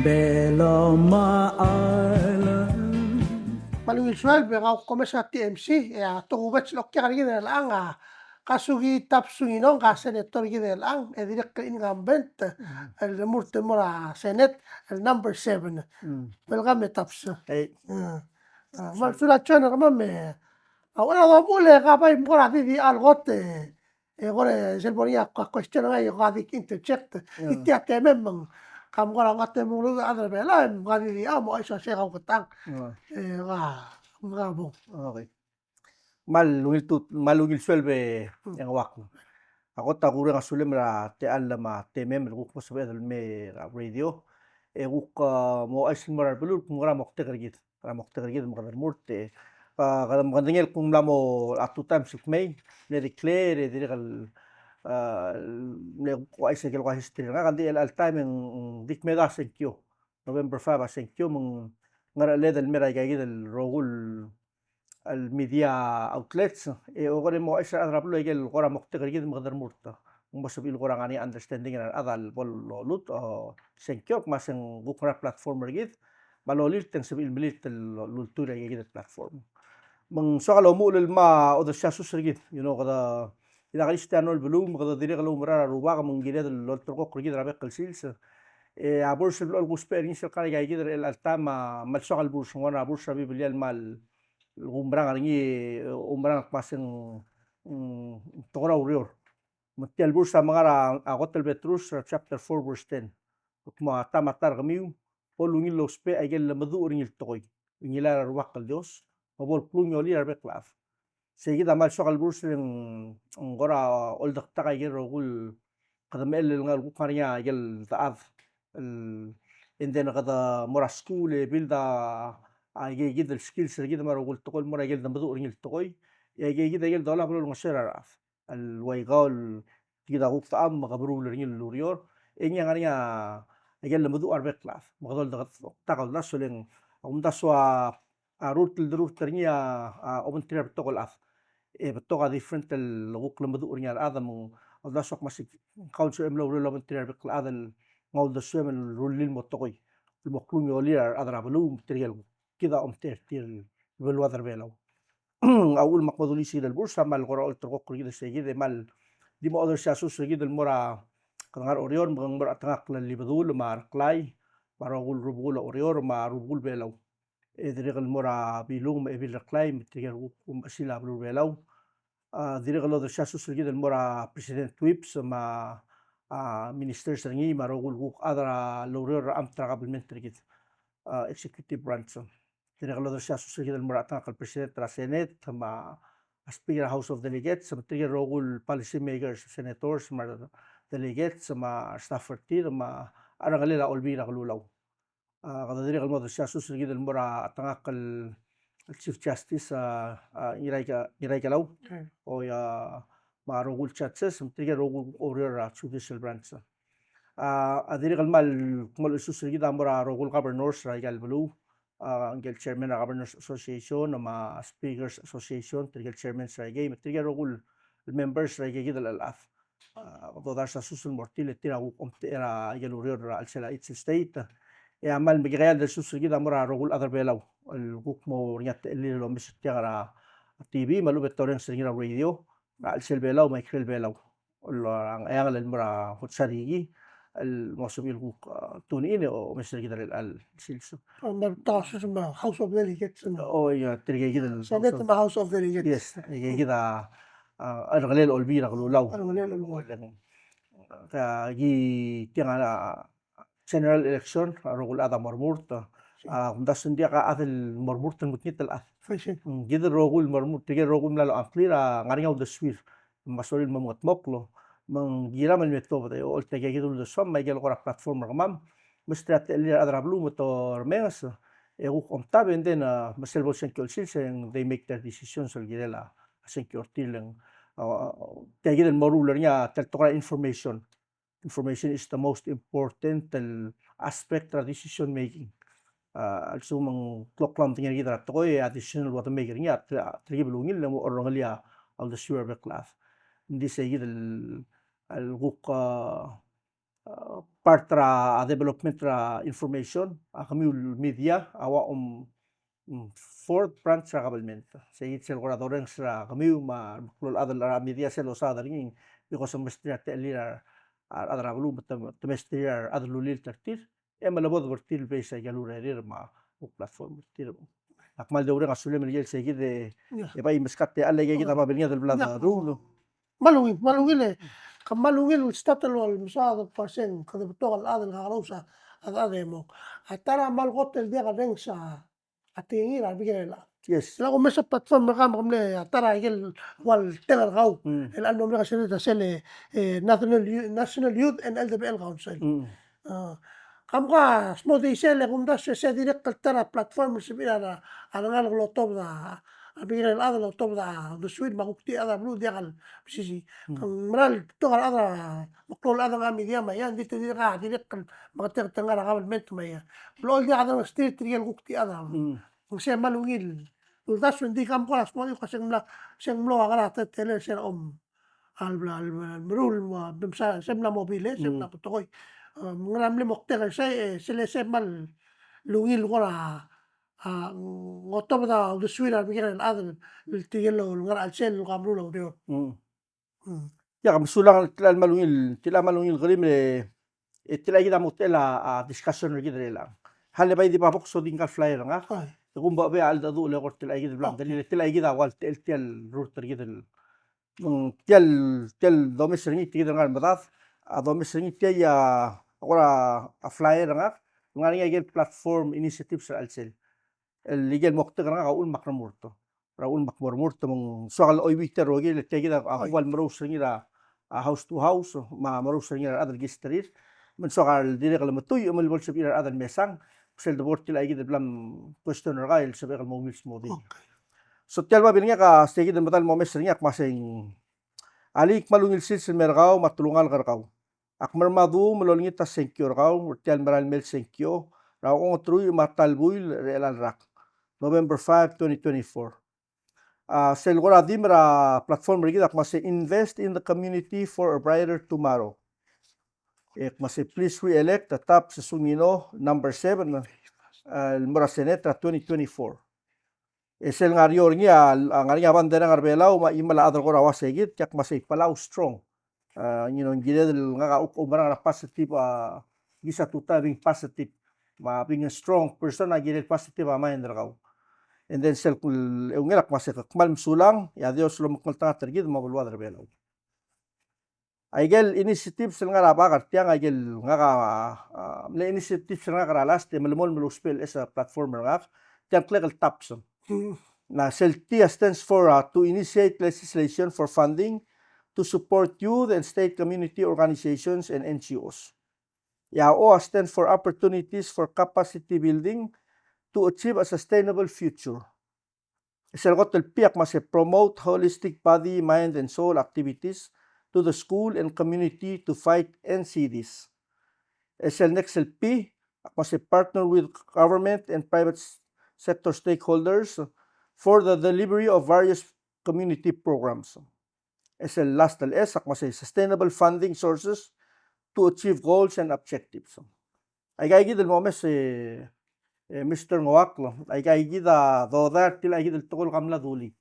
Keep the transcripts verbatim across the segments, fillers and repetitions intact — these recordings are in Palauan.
Belomar Island. Me a ungil sueleb e kau ko mes er a T M C, e a tokubets el okiu er kid er chelechang a Kazuki Taps Sungino, a senator er kid er chelechang, e dirrek el incumbent, el remurt el mo er a Senate, el number seven. Welcome, Taps. Hey. A, me a sulang John, er kemam, e a uchei er a domuchel e ka bai mo er a di di a kot, e E kora sel bo er ngii a question er ngii e ko a di interject. Tia temem me ng, ka mo kora ngar temem el chad er a Belau, e ko a di di a mo aiso se kau ketang. E ka, ka bo. Okay. Me a ungil tut, me a ungil sueleb e ng uak. A kot a kureng a sulem er a techall me a temem el kuk mo sebeched el mei er a radio. E kuk, a, mo aiso el mo er a beluu, kuk mo er a moktek er kid. Er a moktek er kid me kede remurt e, a, kede medengei el kuk mla mo a two times el kmei, mle declare e dirrek el, a, mle kuk uaisei el kuk a history er ngak, ng di el all time e ng di kmedang a sengkio. November five a sengkio me ng ngerecheled el mei er aika kid el rokui el media outlets, e okede mo uaisei a rechad er a beluu aike el kora moktek er kid me kede remurt. Ng mo sebechir el kora ngar er ngii a understanding er a rechad el bo lolutech, o, sengkio, me se ng kuk ngar er a platform er kid, me a lolilt e ng sebechir el melilt el lultuil er aika kid el platform. Me ng soak el omuchel el mo odersii a sus er kid, you know, kede, kid a Kristiano el beluu, me kede dirrek el oumera er a Rubak, me ng kired el olterekokl er kid er a bek el sils. E a burs el blo el kuusbech er ngii sel kar aika kid er chelecha el taem a, me a lsoak el burs, ng ua a burs er a Biblia el kmal, el kumerang er ngii, e, kumerang el kmo se ng, mm, tekoi er a ureor. Me tia el burs a menga er a, a kot el Petrus er a chapter four verse ten. Kmo a ta me a ta er kemiu, bo lungil lousbech aike el lemeduch er ngii el tekoi, ngilai er a Rubak el Dios, me bo lklungiolii er a rebek el chad. Sei kid a kmal soak el burs e ng, ng kora oldektak aike el rokui el kede mechell el ngar, kuk ngar er ngii aike el dechad. El, and then kede mo er a skuul e build a, aike kid el skills er kid me a rokui el tekoi el mo er aike el demeduch er ngii el tekoi. E aike kid aike el dolab el olengeseu er a rechad. El ua ikau el kid a kuk dechab me ke meruul er ngii el ureor, e ngii a ngar er ngii a ikel lemeduch a rebek el chad. Me kede oldak, oldak a uldasu e le ng, a kumdasu a rurt el derurt er ngii a, a obengterir a rebetok el chad. E betok a different el kuk lemeduch er ngii a rechad me ng, a uldasu a kmo se ng council e mlo oureor el obengterir a rebek el chad el nguu a uldesuem el rullii el mo tekoi. El mo klungiolir a rechad er a beluu me tirke el kid a omtechei er tir el beluad er a Belau. A uchul me ak mo dulii sei kid el burs a kmal kora olterekokl er kid er sei kid e kmal di mo odersii a sus er kid el mo er a, kede ngar er a Oreor me ng mo er a chetengakl el Ibedul me a Reklai me a rokui el rubekul a Oreor me a rubekul Belau. E dirrek el mo er a Bilung me a Ebil Reklai me tirke el kuk omechesil a beluu er a Belau. A, dirrek el odersii a sus er kid el mo er a President Whipps me a, a, ministers er ngii me a rokui el kuk chad er a loureor er a amt er a kabelment er kid, a, executive branch. Dirrek el odersii a sus er kid el mo er a chetengakl el president er a Senate me a speaker er a House of Delegates me tirke el rokui el policy makers, senators me a delegates me a staff er tir me a cherrengelel a Olbiil er a Kelulau. A, kede dirrek el mo odersii a sus er kid el mo er a chetengakl el Chief Justice, a, a, Ngiraika-, Ngiraikelau. Oi, a, me a rokui el judges me tirke el rokui el oureor er a judicial branch. A, a dirrek el kmal, kmal sus er kid a mo er a rokui el governors er aika el beluu, a, ngike el chairman er a Governors Association me a Speakers Association, tirke el chairman er aikei me tirke el rokui el members er aike kid el chad. A, kede odersii a sus el mo er tir, le tir a kuk omtechei er a ikel ureor er a chelsel a each state. E a kmal mekekerei el sus er kid a mo er a rokui el chad er a Belau el kuk mo er ngii a techellir el omes er tiang er a T V me a lechub e te orrenges er ngii er a radio er a chelsel Belau me a ikrel Belau. El, a, Ngcheangel el mo er a Hotsarihie el mo sebechir el kuk, a, tune in e omes er kid er chelecha el sils. A, me a ta sus me a House of Delegates, no? O, ia, tirke kid el Senate me a House of Delegates. Yes, tirke kid a, a, cherrengelel a Olbiil er a Kelulau. Cherrengelel a Olbiil. Ka ki tiang a, a, general election, a rokui el chad a mo remurt, a, kumdasu ng diak a chad el mo remurt el mekngit el chad. Mm, kid el rokui el mo remurt, tirke el rokui el mla locha ngklir a ngar er ngii a uldesuir. Me a sorir el mo mengetmokl, me ng kiram el me tuobed e oltak aike kid el uldesuam me aike el kora platform er kemam. Me se tir a techellir a rechad er a beluu me te remenges, e kuk omtab, and then, a, me sel bo el sengkio el sils e ng they make their decisions el kirel a sengkio er tir, le ng, a, tia kid el moruul er ngii a tia el tekoi er a information. Information is the most important el aspect er a decision making. A, a lsekum ng kloklam er ngii er kid er a tekoi, a decision el ua de make er ngii a te-, telkib el ungil e ng mo orrengelii a uldesuir a rebek el chad. Ng di sei kid el, el kuk, a, uh, part er a development er a information, a kemiu el media a ua, um, mm, fourth branch er a government. Sei kid sel kora dorrenges er a kemiu me a remeklou el chad er a media sel losaod er ngii, because te mesterir a techellir a rechad er a beluu me te, te mesterir a rechad el ulilt er tir. E melebodeb er tir el beis a ikel urerir me a kuk platform er tir. Ak kmal di oureng a sulem el ikel sei kid e, e bai meskau a techall e kid a babilnged el bla deruul. Kmal ungil, kmal ungil e, kmal ungil el start el ua el mesaod el kmo sei ng kede betok el chad el kakerous a, a, a demo. A ta er a kmal kot el diak el renges a a tekingir a rebekerel a. Yes. Ng ko mesa platform er kau me ke mle a ta er a ikel ua el teng er kau. Mm. El chelecha el mo merek a sel, sel, eh, National Youth, National Youth and L W L Council. Mm. Ah, kemam a smodii sel e kumdasu e se dirrek el ta er a platform el sebechir a, a rengalek el otobed a, a rebekerel a chad el otobed a uldesuir me a kuk tia chad er a beluu diak el mesisiich. Mm. Ng mera el betok a rechad er a meklou el chad er a media me a ia, ng di te dirrek a, dirrek el me ke te ngar er a government me a ia. Blechoel diak a dengesterir tirke el kuk tia chad. Mm. Ng sei a kmal ungil. Uldasu e ng di kemam a smodii el kmo se ng mla, se ng mlo a ngar er a teletelel se er a om. A le bla, a le bla, meruul, me a, se ng mla mobil, se ng mla betekoi. Mm. Em, ngera mle moktek er sei, e, sel sei a kmal ungil el kora, a, ng otobed a uldesuir a rebekerel a chad el tirke el ngar er a chelsel el kora meruul a ureor. Mm. Mm. Ia, ke mesulang, tia el kmal ungil, tia el kmal ungil kerim e, e tia kid a mo techel a, a discussion er kid er chelechang. Hale bai di ba bok sodii ngka el flyer er ngak. Ai. E kumba bechei a cheldecheduch el eko er tia kid el bla, okay, delil e tia kid a ua el techel tia el rurt er kid el, mm, tia el, tia el domes er ngii, tia kid el ngar er a medad, a domes er ngii tia a, a kora a flyer er ngak, ngar er ngii a ikel platform initiatives er a chelsel. El ikel moktek er ngak a uchul me ak remurt. Er a uchul me ak mo remurt me ng soak el oiuii tia el rokir, tia kid a, a, oi, kuba el merous er ngii er a, a, house to house, me a merous er ngii er a rechad el kisterir. Me ng soak el dirrek el metuiu, me le bo lsebechir a rechad el mesang, sel debo er tia kid el bla mquestion er kau, el sebechek el mo ungil smodii. Okay. So tia el babilngek a sei kid el medal el mo omes er ngii a kmo sei ng, alii, kmal ungil sils el mer kau me a telungalek er kau. Ak mermang a duum el olengit a sengkio er kau er tia el merael mei el sengkio er a ongeteruich me a ta el buil er chelecha el rak, November five, twenty twenty-four. A, sel kora theme er a platform er kid a kmo sei Invest in the Community for a Brighter Tomorrow. E kmo sei please re-elect a Tab Sesungino number seven, a, el mo er a Senate er a twenty twenty-four. E sel ngar er eou er ngii a, a ngar er ngii a bandera er a Belau me a chimal a chad el kora ua sei kid, tia kmo sei Palau Strong. A, you know, ng kired el ngak a kuk oumerang er a positive, a, kisa tutau being positive. Me a being a strong person a kirel positive a mind er kau. And then sel, eungel a kmo sei kmal mesulang, e a Dios lomekngeltengat er kid me a beluad er a Belau. Aikel initiatives el ngar er a bak er tiang, aikel ngak a, a, mle initiatives el ngak er a last e melemolem el ousbech el chais er a platform er ngak, tiang a ngklek el TAPS. Mm. Na sel T a stands for, uh, to initiate legislation for funding to support youth and state community organizations and N G Os. E a O a stands for opportunities for capacity building to achieve a sustainable future. E sel kot el P a kmo sei promote holistic body, mind and soul activities to the school and community to fight N C Ds. E sel next el P a kmo sei partner with government and private s-, sector stakeholders for the delivery of various community programs. E sel last el S a kmo sei sustainable funding sources to achieve goals and objectives. Aika kid el mo omes, e, e, Mister Ngoakl, aika kid a dodai er tia kid el tekoi el ka mla dulii.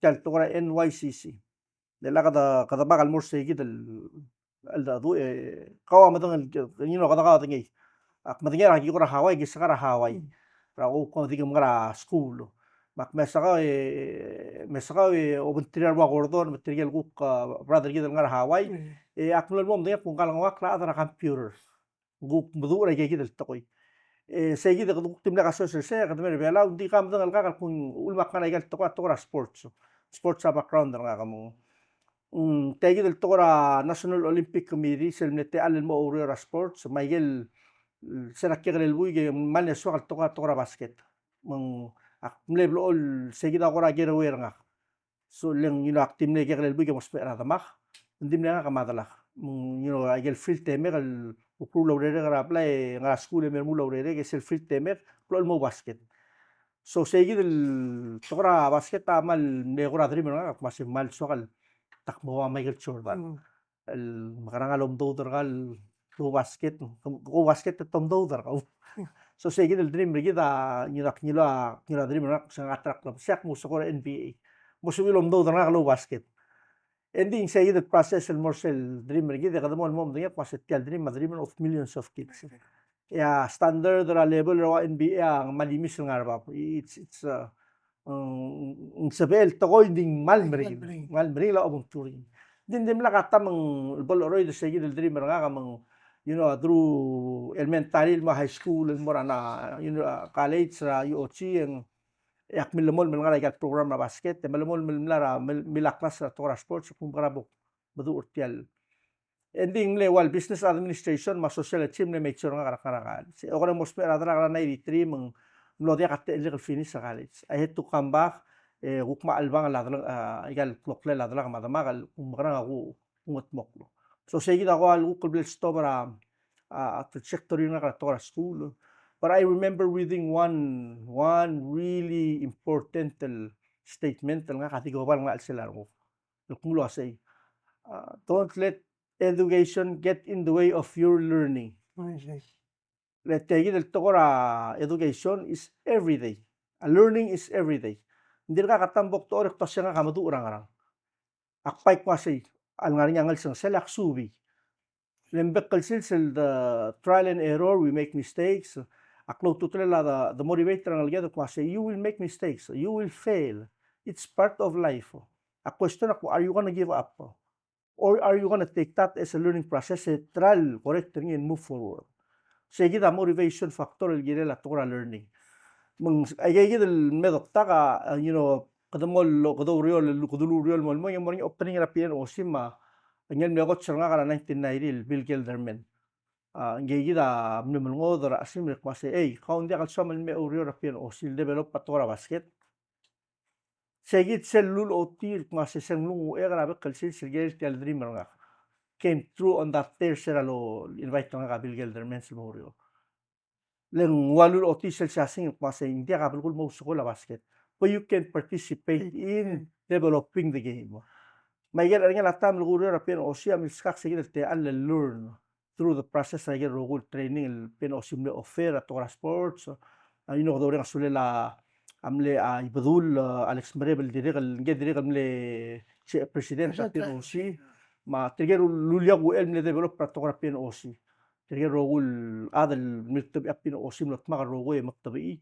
Tia el tekoi er a N Y C C. Ng diak kede, kede bak el mo er sei kid el, el cheldecheduch, e, kau a medengei, you know, kede kau a medengei. Ak medengei er a ki kora Hawaii, ki sekar a Hawaii. Mm. Er a kuk di ki ngar er a skuul. Me ak mesa kau e, mesa kau e obengterir a rua Gordon, me tirke el kuk, a, brother kid el ngar er a Hawaii. Mm. E ak mlo mo medengei kung kal Ngoakl a chad er a computer. Kuk meduch er aika kid el tekoi. E sei kid e kede kuk di mle kasoes er sei, kede mei er a Belau, ng di ka medengei el kak el kung uchul me ak ngar er aika el tekoi, a tekoi er a sports. Sports a background er ngak me ng. Mm, tia kid el tekoi er a National Olympic Committee, sel mle techall el mo oureor er a sports, me aikel, sel kekerei el buik e kmal mle soak el tekoi, tekoi er a basket. Me ng, ak mle blechoel sei kid a kora getaway er ngak. So, le ng, you know, ak di mle kekerei el buik e mo smecher a demak, ng di mle ngak me a delak. Mm, you know, aikel field e mek el, ukeruul a urerek er a blai, ngar er a skuul e meruul a urerek, e sel field e mek, blechoel mo basket. So, sei kid el tekoi er a basket a kmal mle kora dream er ngak, ak kmo sei kmal soak el, ak mo ua Michael Jordan. Mm. El mekerang el omdoud er kau el klou basket, klou basket e te omdoud er kau. So sei kid el dream er kid a, ngii a, ngii a, ngii a dream er ngak, se ngak a ta er a klub, se ak mo se ko er a N B A. Mo se el omdoud er ngak a klou basket. Engdi sei kid el process el mo er sel dream er kid, e kede mo, mo medengei el kmo se tia el dream a dream of millions of kids. E a standard er a level er a N B A a mle miss el ngar er a bab. It's, it's, uh, ng, ng sebechel tekoi, ng di ng kmal meringel. Kmal meringel. Kmal meringel a obengterir. Ng di, ng dimlak a ta me ng bo lecheroid er sei kid el dream er ngak me ng, you know, through elementary el mo high school el mo er a, you know, college er a U O C, e ng, e ak mle melemolem el ngar er aika el program er a basket, e melemolem el mla er a, mil, mil a class er a tekoi er a sports, e kuk mekerang e bo kmeduch er tia el Engdi ng mle ua el business administration me a sociology el mle major er ngak er a, er a, er a, se, okede mo smecher a delak er a ninety-three me ng mlo diak a techellir el finish er a college. I had to come back, e kuk mo chelebangel a delak, a, aika el kloklel a delak me a demak el kuk mekerang e kuk, kuk ngetmokl. So sei kid a ko el kuk el bla lestop er a, a, a trajectory er ngak er a tekoi er a skuul. But I remember reading one, one really important el statement el ngak a di ko bo el nguu el sel a renguk. El kmo uaisei. A, don't let education get in the way of your learning. Uaisei. Le tia kid el tekoi er a education is every day. A learning is every day. Ng dirkak a ta me bo kdechor e kmo se ngak a meduch er a ngerang. Ak bai kmo uaisei, a lengar er ngii a ngelsengsel e ak subii. Le ng bek el sils el the trial and error, we make mistakes. A klou a ultutelel a the, the motivator er a ngeleked el kmo uaisei, you will make mistakes, you will fail. It's part of life. A question a kmo, are you gonna give up? Or are you gonna take that as a learning process, e try el correct er ngii and move forward? Sei kid a motivation factor el kirel a tekoi er a learning. Me ng, aika kid el mle doktak a, a, you know, kede mo, kede oureor, kede oureor el mo, mo, mo, mo opening er a P N O C me a, ngii el mle coach er ngak er a nineteen ninety el Bill Gelderman. A, ngii kid a mle melengodech er a chesimer el kmo uaisei, ei, kau ng diak el soam el me oureor er a P N O C el develop a tekoi er a basket. Sei kid sel lulechotii el kmo uaisei, se ng mle nguchek er a bek el sils el kirel tia el dream er ngak. Came true on that Thursday er a lo invite er ngak a Bill Gelderman sel mo oureor. Le ng ua lulechotii sel siasing el kmo uaisei, ng diak a belkul mo ousekool a basket, but you can participate in developing the game. Me aike el cherrengel a taem el kuureor er a P N O C a milskak sei kid el techall el learn through the process er aike el rokui el training el P N O C el mle offer er a tekoi er a sports. A, you know, kede oureng a sulel a mle, a, Ibedul, a, Alex Mereb el dirrek el, ngii a dirrek el mle se-, president er a P N O C. Me tirke el uliak uchei el mle develop er a tekoi er a P N O C. Tirke el rokui el chad el miltebechii a P N O C el mlo dmak el rokui e mektebechii.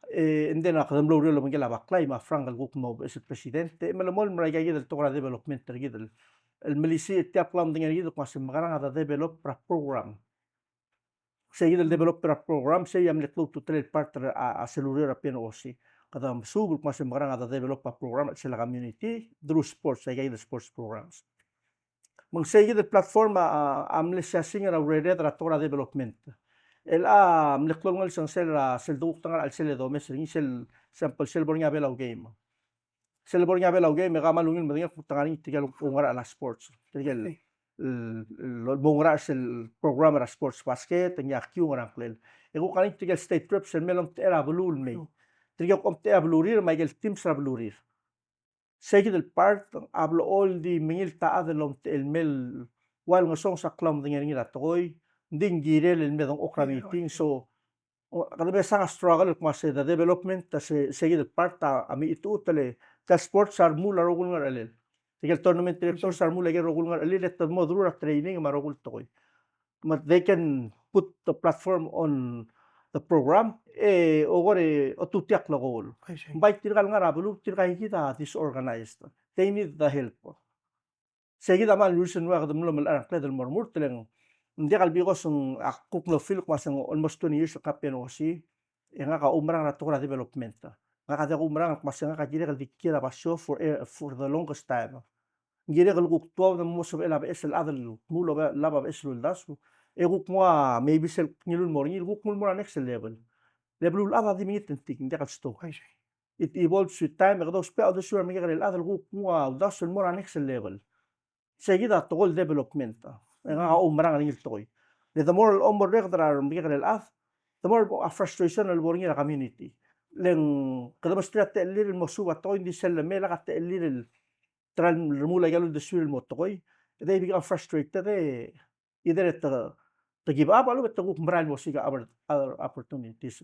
E, and then a kede mlo oureor el obengkel a Baklai me a Frank el kuk mo beches el president. E melemolem er aika kid el tekoi er a development er kid el el melisiich er tia el klaodengei er kid el kmo uaisei mekerang a de develop er a program. Sei kid el develop er a program, sei a mle klou a ultutelel el part er a, a sel ureor er a P N O C. Kede mesuub el kmo uaisei mekerang a de develop a program er sel community through sports, aika kid el sports programs. Me ng sei kid el platform a, a, a mle siasing er a urered er a tekoi er a development. El a mle klou el ngelsengsel er a sel dekuk dengar er a chelsel e domes er ngii sel, sample sel bo er ngii a Belau Game. Sel bo er ngii a Belau Game, e kmal ungil medengei el kuk te ngar er ngii tirke el oungerachel a sports. Tirke el, el, el, el mo oungerachel sel program er a sports basket, ngii a kiu ngerang klel. E kuk ngar er ngii tirke el state reps el mei el omtechei er a beluu el mei. Tirke el kuk omtechei er a belurir, me aike el teams er a belurir. Sei kid el part, a blechoel di mengilt a chad el omtechei el mei el ua el ngesonges a klaodengei er ngii er a tekoi, ng di ng kirel el me dengchokl er a meeting, so, o, kede mesa a struggle el kmo uaisei the development, a se, sei kid el part a, a mechitechut el, tia el sports a remuul a rokui el ngerchelel. Tirke el tournament directors a remuul aike el rokui el ngerchelel, e te mo through er a training me a rokui el tekoi. Me they can put the platform on the program, e, okor e, otutii a klekool. I see. Ng bai tirka el ngar er a beluu, tirka kid a disorganized. They need the help. Sei kid a kmal reason why kede mlo melai er a ngkled el mo remurt, le ng diak el because ng, ak kuk mlo feel el kmo uaisei ng almost twenty years el kuk P N O C, e ngak a oumerang er a tekoi er a development. Ngak a diak oumerang el kmo uaisei ngak a kirek el di kiei er a basio for, eh, for the longest time. Ng kirek el kuk tuobed me mo sebechel a beches el chad el kmu el oba, el oba beches el uldasu. E kuk nguu a maybe sel ngiluu el mo er ngii, el kuk nguu el mo er a next level. Le beluulechad a di mengilt e ng tik, ng diak el stob. I see. It evolves with time, e kede ousbech a uldesuir a mekekerei el chad el kuk nguu a uldasu el mo er a next level. Sei kid a tekoi el development. E ngak a oumerang er ngii el tekoi. Le the more el omorreked er a remekekerei el chad, the more a frustration el bo er ngii er a community. Le ng kede mesterir a techellir el mo suub a tekoi, ng di sel lemei e lak a techellir el try el remuul aika el uldesuir el mo tekoi. They become frustrated, e either e te, te give up a lechub e te kuk merael el mo seek a other, other opportunities.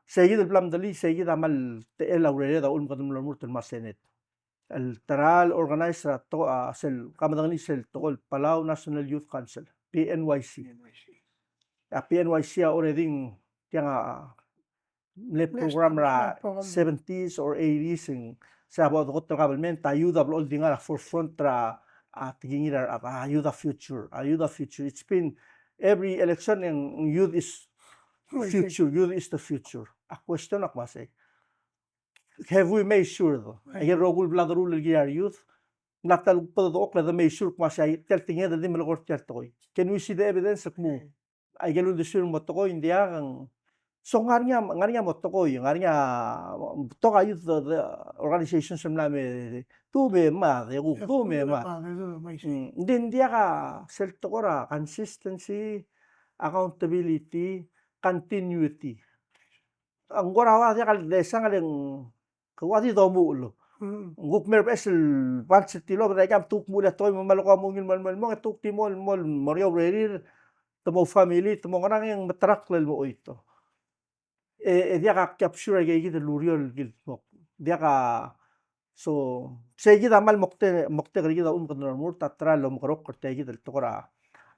Sei kid el bla mdelii, sei kid a kmal techel a urered a uchul me kede mlo remurt el mo er a Senate. El ta er a le organize er a tekoi, a, sel, ka medengelii sel tekoi el Palau National Youth Council, P N Y C. P N Y C. A P N Y C a already tiang a mle program er a seventies or eighties, e se a bo dekot el government, a youth a blechoel di ngar er a forefront er a, a tekingir a, a youth a future, a youth a future. It's been every election e ng youth is future, youth is the future. A question a kmo sei, have we made sure, though? Aike el rokui el bla deruul el kirel a youth, ng mla ta el kuk bededechokl e de made sure el kmo sei, tia el tekinged a di melekoi er tia el tekoi. Can we see the evidence el kmo aike el uldesuir el mo tekoi, ng diak? Ng, so ng ngar er ngii a, ngar er ngii a mo tekoi, ngar er ngii a, betok a youth, the, the organizations el mla me, du me mad, e kuk du me mad. Mm, ng di ng diak a sel tekoi er a consistency, accountability, continuity. Ng kora ua diak el desang el ng, ke ua di domuchel. Mm. Ng kuk mei er a beches el bunch er tilobed er aikang, te kuk muchel a tekoi me a leko a mo ungil el mo, mo, mo, e te kuk di mo, mo, mo er a urerir, te mo family, te mo ngerang, e ng meterekl el mo choito. E, e diak a capture aike kid el ureor el kildmokl. Diak a, so, sei kid a kmal mokte-, moktek er kid a uchul me kede mlo remurt a ta er a lomekeroul er tia kid el tekoi er a,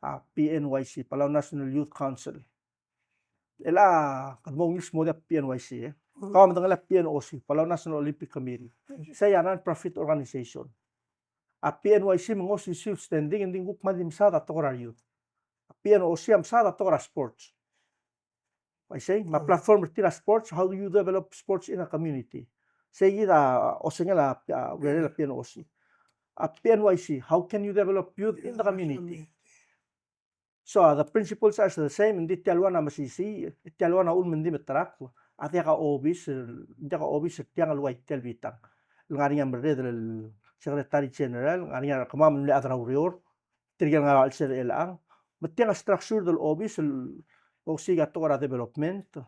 a, P N Y C, Palau National Youth Council. Chelecha kede mo ungil el mo diak P N Y C, e. Mm. Kau a medengei a P N O C, Palau National Olympic Committee. Sei a non-profit organization. A P N Y C me ng osisiu el standing, e ng di ng kuk kmal di mesaod a tekoi er a youth. A P N O C a mesaod a tekoi er a sports. Uaisei, me a platform er tir a sports, how do you develop sports in a community? Sei kid a osengel a, a, urerel a P N O C. A P N Y C, how can you develop youth in the community? So, uh, the principles are the same, ng di tia el ua a mesisiich, tia el ua a uchul me ng di meterekl, a diak a obis, diak a obis er tiang el ua tia el bitang. El ngar er ngii a merredel el Secretary General, ngar er ngii a kemam el mle chad er a ureor, tirke el ngar er a chelsel er chelechang. Me tiang a structure el obis el osiik a tekoi er a development,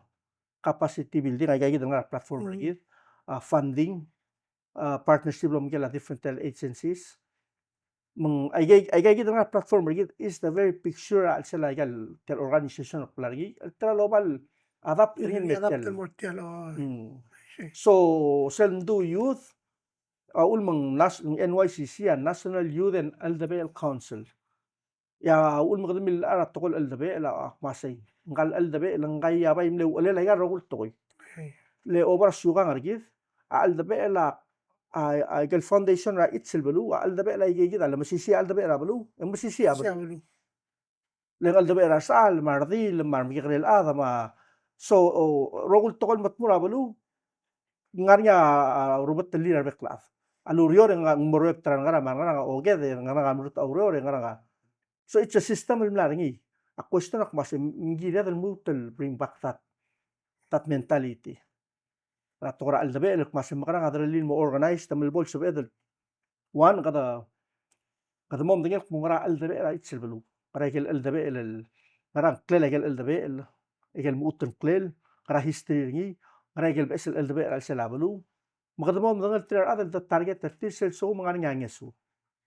capacity building, aika kid el ngar er a platform er kid, a, funding, a, partnership el omekeroul a different agencies. Me ng aika, aika kid el ngar er a platform er kid is the very picture a chelsel aika el, tia el organization el kbla er ngii, el ta er a loba el adapt er ngii el mo er tia el. Mm. So, sel mdu youth, a uchul me ng nas-, N Y C C a National Youth and Cheldebechel Council. E a uchul me kede millechar a tekoi el cheldebechel a kmo sei. Ngka el cheldebechel, ngka a bai mle uchelel aika el rokui el tekoi. Le obo er a siukang er kid, a cheldebechel a, a, aike el foundation er a chelsel beluu, a cheldebechel aike kid a le mesisiich a cheldebechel er a beluu, e mesisiich a beluu. Le ng cheldebechel er a resechal, me a redil, me a remekekerei el chad, me a, so, o, rokui el tekoi el mo tmuu er a beluu, ng ngar er ngii a, a, rubetelir a rebek el chad. A lureor e ng mo ruebet er a ngerang, me a ngerang a okede, e ngerang a merutech a ureor, e ngerang a. So it's a system el mla er ngii. A question a kmo sei, ng kired el lmuut el bring back that, that mentality. Er a tekoi er a cheldebechel el kmo sei, mekerang a derellii el mo organize, te mle bo el sebeched el One, kede, kede mo medengei el kmo ngera cheldebechel a chelsel beluu. Ngera ikel cheldebechel el, ngera ngklel a ikel cheldebechel, ikel mechut el ngklel, ngera history er ngii, ngera ikel beches el cheldebechel er a chelsel a beluu. Me kede mo medengei el tir a rechad el de target er tir sel lsekum ng ngar er ngii a ngeso.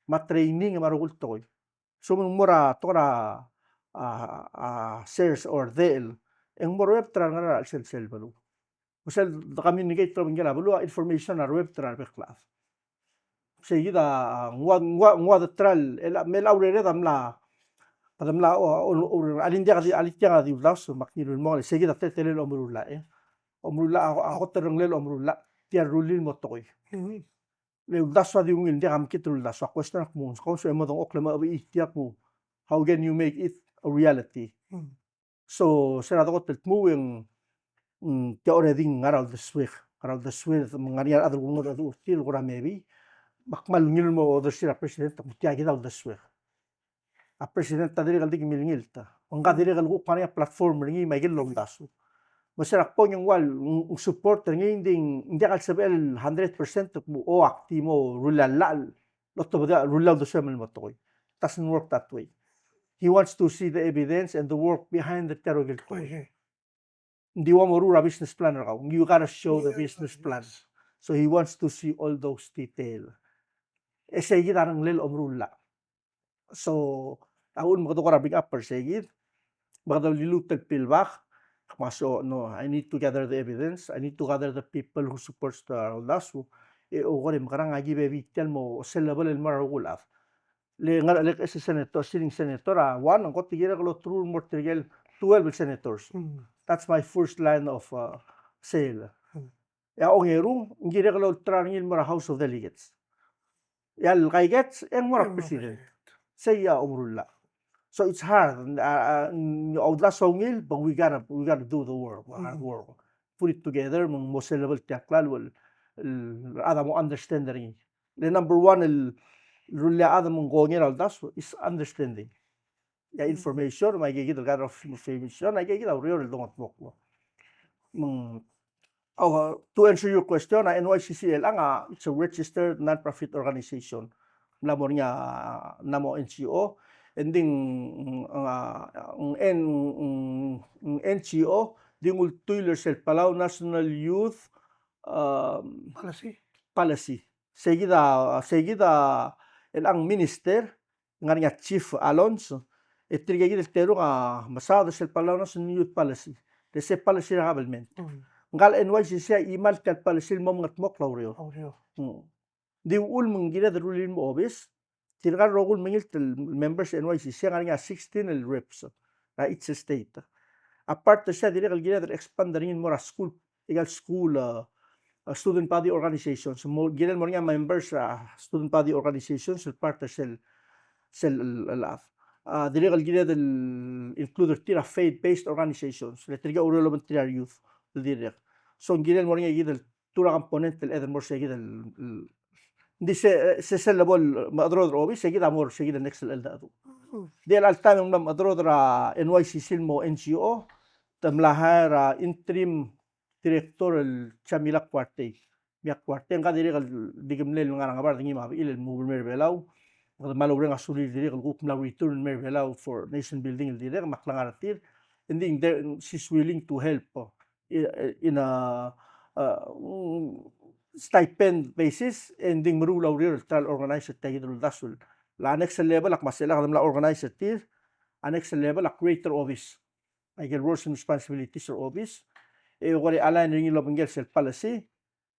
Me a training me a rokui el tekoi. Lsekum ng mo er a tekoi er a, a, a, sers or dechel, e ng mo ruebet er a ngerang er a chelsel sel beluu. Me sel de communicate er a obengkel a beluu a information a ruebet er a rebek el chad. Sei kid a ngua, ngua, ngua de try el, el, me a urered a mla, kede mla, o, o, o, alii ng diak di, alii tiang a di uldasu, me ak ngiluu el mo, sei kid a teletelel omeruul a, e. Omeruul a, a, a kot el rengelel omeruul a, tia el rullii el mo tekoi. Le uldasu a di ungil, ng diak a mekngit el uldasu, a question a kmo, kau se mo dengchokl me a chebechii tia kmo, how can you make it a reality? So, se er a dekot el dmuu e ng, mm, tia already ng ngar er a uldesuek, ngar er a uldesuek, me ng ngar er ngii a rechad el kmo ng ngodech a dechor er tir el kora maybe, me ak kmal ungil el mo odersii er a president, me tia kid a uldesuek. A president a dirrek el di millengilt. Me ngka a dirrek el kuk ngar er ngii a platform er ngii me a ikel lomdasu. Me se er a point e ng ua ng, ng support er ngii, ng di ng diak el sebechel hundred percent el kmo, o, ak di mo rullii a llach el otobedii a rullii a uldesuem el mo tekoi. Doesn't work that way. He wants to see the evidence and the work behind the tia el rokui el tekoi. Ng di ua moruul er a business plan er kau. You gotta show the business plan. So he wants to see all those detail. E sei kid a rengelel omeruul a. So, a uchul me kede kora bring up er sei kid. Me kede liluut el pilbak, me a so, no, I need to gather the evidence, I need to gather the people who supports the uldasu. E okor e mekerang a ki bebil tia el mo sel level el mo er a rokui el chad. Le ngar er a, le as a senator, sitting senator, a one, ng kot el kirek el olterau el mo er tirke el twelve el senators. Mm. That's my first line of, uh, sale. Mm. E a ongeru, ng kirek el olterau er ngii el mo er a House of Delegates. E a lekaikets, e ng mo er a president. Sei a omeruul. So it's hard. A, a, a uldasu a ungil, but we gotta, we gotta do the work, hard work. Put it together, me ng mo sel level tia el klalo el, el, el chad a mo understand er ngii. Le number one el, el rullii a chad me ng kongei er a uldasu is understanding. E a information, me aike kid el gather of information, aike kid a ureor el dongetmokl. Me ng, oh, to answer your question, a N Y C C el ang, a, it's a registered non-profit organization. Ng mla mo er ngii a, ng mla mo N G O, e ng di ng, a, ng, ng, ng N G O, di ng ultuil er sel Palau National Youth, um, policy. Policy. Sei kid a, sei kid a, el ang minister, ngar er ngii a Chief Alonso, e tirke kid el terung a mesaod er sel Palau National Youth Policy, le se policy er a government. Mm. Ngka el N Y C C a chimal tia el policy el mo mengetmokl a ureor. A ureor. Mm. Di uchul me ng kired el rullii el mo obis, tirka el rokui el mengilt el members er a N Y C C a ngar er ngii a sixteen el reps er a each state. A part er sei a dirrek el kired el expand er ngii el mo er a school, aika el school, uh, uh, student body organizations. Mo, kirel mo er ngii a members er a student body organizations el part er sel, sel, el, el chad. A dirrek el kired el include er tir a faith-based organizations. Le tirke a ureor el obengterir a youth el dirrek. So ng kirel mo er ngii a kid el tuu er a component el chad el mo er se kid el, el, ng di se, se, sel lebo el mechedereder er a obis, se kid a mo er se kid el next el cheldecheduch. Mm. Di el chelecha el taem e ng mla mechedereder a N Y C C el mo N G O, te mla hire a interim director el Jamila Kuartei. Mia Kuartei, ngka dirrek el di kemlei el ngar er a ngebard er ngii me a bechil el move el mei er a Belau. Me kede mla oureng a sulir dirrek el kuk mla return el mei er a Belau for nation building el dirrek, me a klengar er tir. And then there, she's willing to help, uh, in a, uh, mm, stipend basis, e ng di meruul a ureor el ta el organize er tia kid el uldasu. Le a next level a kmo se el kede mla organize er tir, a next level a create er a obis. Aike el roles and responsibilities er a obis. E kora align er ngii el obengkel sel policy,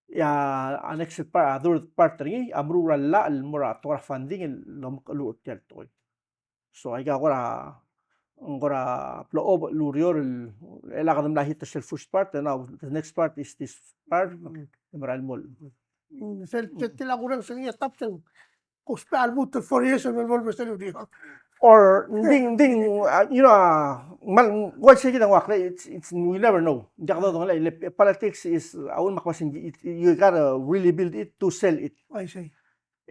e a next part, a third part er ngii, a meruul a llach el mo er a tekoi er a funding el omekeluch er tia el tekoi. So aika kora, kora blechoel el ureor el, el kede mla hit er sel first part, and now the next part is this part, mm, e mera el mo. Mm, sel, sel, sel a kureng se ngii a top ten. Kusbech a lmuut el four years el mo, mo, mo sel ureor. Or, ng di, ng di, uh, you know, uh, mal, uaisei kid a ngak, it's, it's, we never know. Diak dodengei, le, politics is, uh, a uchul me ak kmo se ng, it, you gotta really build it to sell it. I see.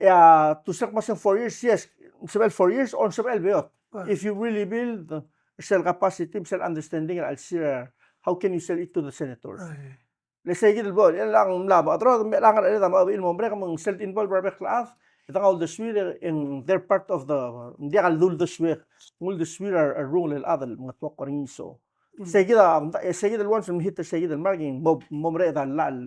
E a, to sell kmo se ng four years, yes, sebechel four years, or sebechel beot. Ah. If you really build, uh, sel capacity, sel understanding, I'll see, uh, how can you sell it to the senators? Ah, yeah. Le sei kid el bo, el ng mla bo, a tro, me a ngar er a, me a bechil el mo merek, me ng sel involve er a bek el chad, e te ngar uldesuir, e ng they're part of the, ng diak el uldesuir, ng uldesuir a, a rungel el chad el mengetmokl er ngii so. Mm. Sei kid a, e sei kid el once el hit er sei kid el mark, e ng mo, mo mereched a llach el,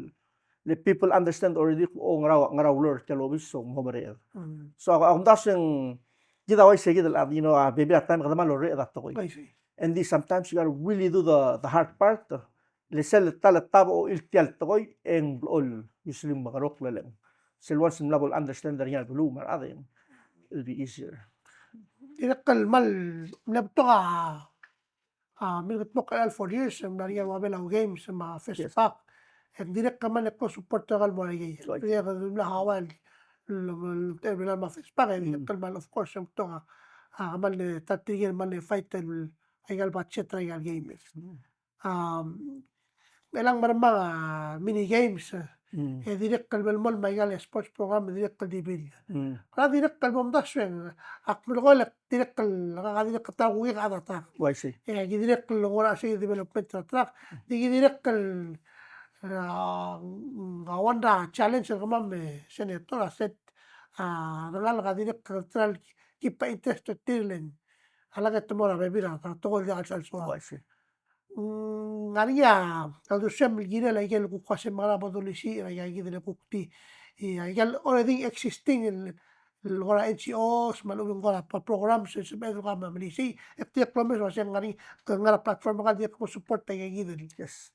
le people understand already, o ngera, ngera ulor tia el obis, so mo mereched. Mm. So, a, a kumdasu e ng, kid a uaisei kid el chad, you know, a bebil er a taem kede mal orreched a tekoi. I see. And this sometimes you gotta really do the, the hard part, le sel ta el tabo el tia el tekoi, e ng blechoel usually mekerokl el ng. Sel once el mla bo el understand er ngii a beluu me a rechad e ng, it'll be easier. Dirrek el mal, mle betok a, a, mle betok a four years, mla er ngii a Belau Games, me a FESPAC. Yes. E dirrek el mal ko support er kau el mo er ngii. Right. Dirrek el mla Hawaii, el, el, el, el, me a FESPAC, e dirrek el mal, of course, e betok a, a, mal, e, ta tirke el mal, e, fight el, aika el budget er aika el games. Mm. Um, e ng mermang a mini games, e, mm, e dirrek el melemolem aika el sports program, e dirrek el di build. Mm. Kora dirrek el bo mdasu e ng, ak melekoi el dirrek el, ak dirrek el ta kuk e ak dak. Oh, I see. E, ki dirrek el ngera sei development er a dak. Di ki dirrek el, a, a one er a challenge er kemam, e, senator, a set, a, rengalek a dirrek el try el keep a interest er tir el ng, a lak e te mo er a bebil er a tekoi el diak el sal soal. Oh, I see. Mm, ngar er ngii a uldesuem el kirel aike el kuk uase mekera bo dolisiich er aika kid el kuk di. E aike el already existing el, el kora N G Os, me a lechub e ng kora programs, se, se, se, me a melisiich, e tia el promise el uasei ng ngar er ngii, ng ngar er a platform er kau el dirrek el mo support er tia kid el. Yes.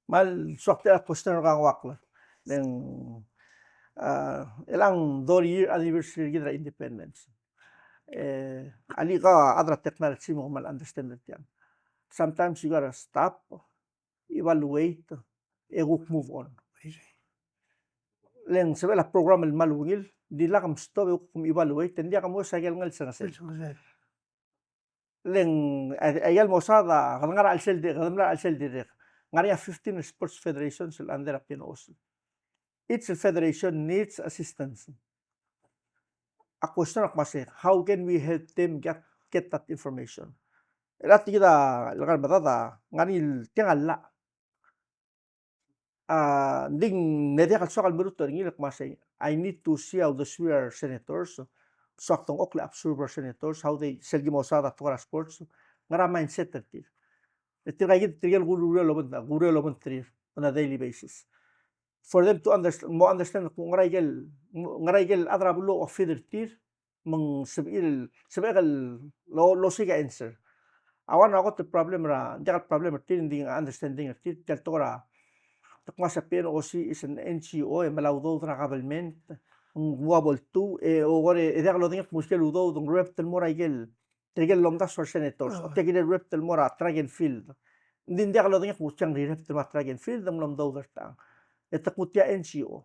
Me a lsoak tia el question er kau a Ngak, le ng, a, el ng thirty year anniversary er kid er a independence. E, alii kau a chad er a technology me kmal understand er tiang. Sometimes you gotta stop, evaluate, e kuk move on. Le ng sebechel a program el kmal ungil, di lak mstop e kuk evaluate, e ng diak moues a ikel ngelsengesel. Le ng, a, a ikel mo saod a, kede ngar er a chelsel di, kede mla er a chelsel dirrek. Ngar er ngii a fifteen sports federations el under a P N O C. Each federation needs assistance. A question a kmo sei, how can we help them get, get that information? E a tia kid a, el ngar er a medad a, ngar er ngii el tiang a llach. A, ng di ng diak el soak el meruul er ngii el kmo sei, I need to see how the Swiss senators, soak dengchokl a observer senators, how they, sel ki mo saod a tekoi er a sports, ngar er a mindset er tir. E tirka kid, tirke el kuruul el obengterir, kuruul el obengterir on a daily basis. For them to understand, mo understand, ngar er a ikel, ngar er a ikel chad er a beluu a feed er tir, me ng sebechir el, sebechek el lo, losiik a answer. A one a kot el problem er a, ng diak el problem er tir, ng di a understanding er tir, tia el tekoi er a, te kmo sei a P N O C is an N G O, e melai a udoud er a government, ng ua bo ltuu, e okor e, e diak lodengei el kmo sei a udoud, ng rep el mo er a ikel, tirke el lomdasu er a senators, o tirke el rep el mo er a track and field. Ng di ng diak lodengei el kmo sei a rep el mo er a track and field, ng lomdasu er tang. E te kmo tia N G O.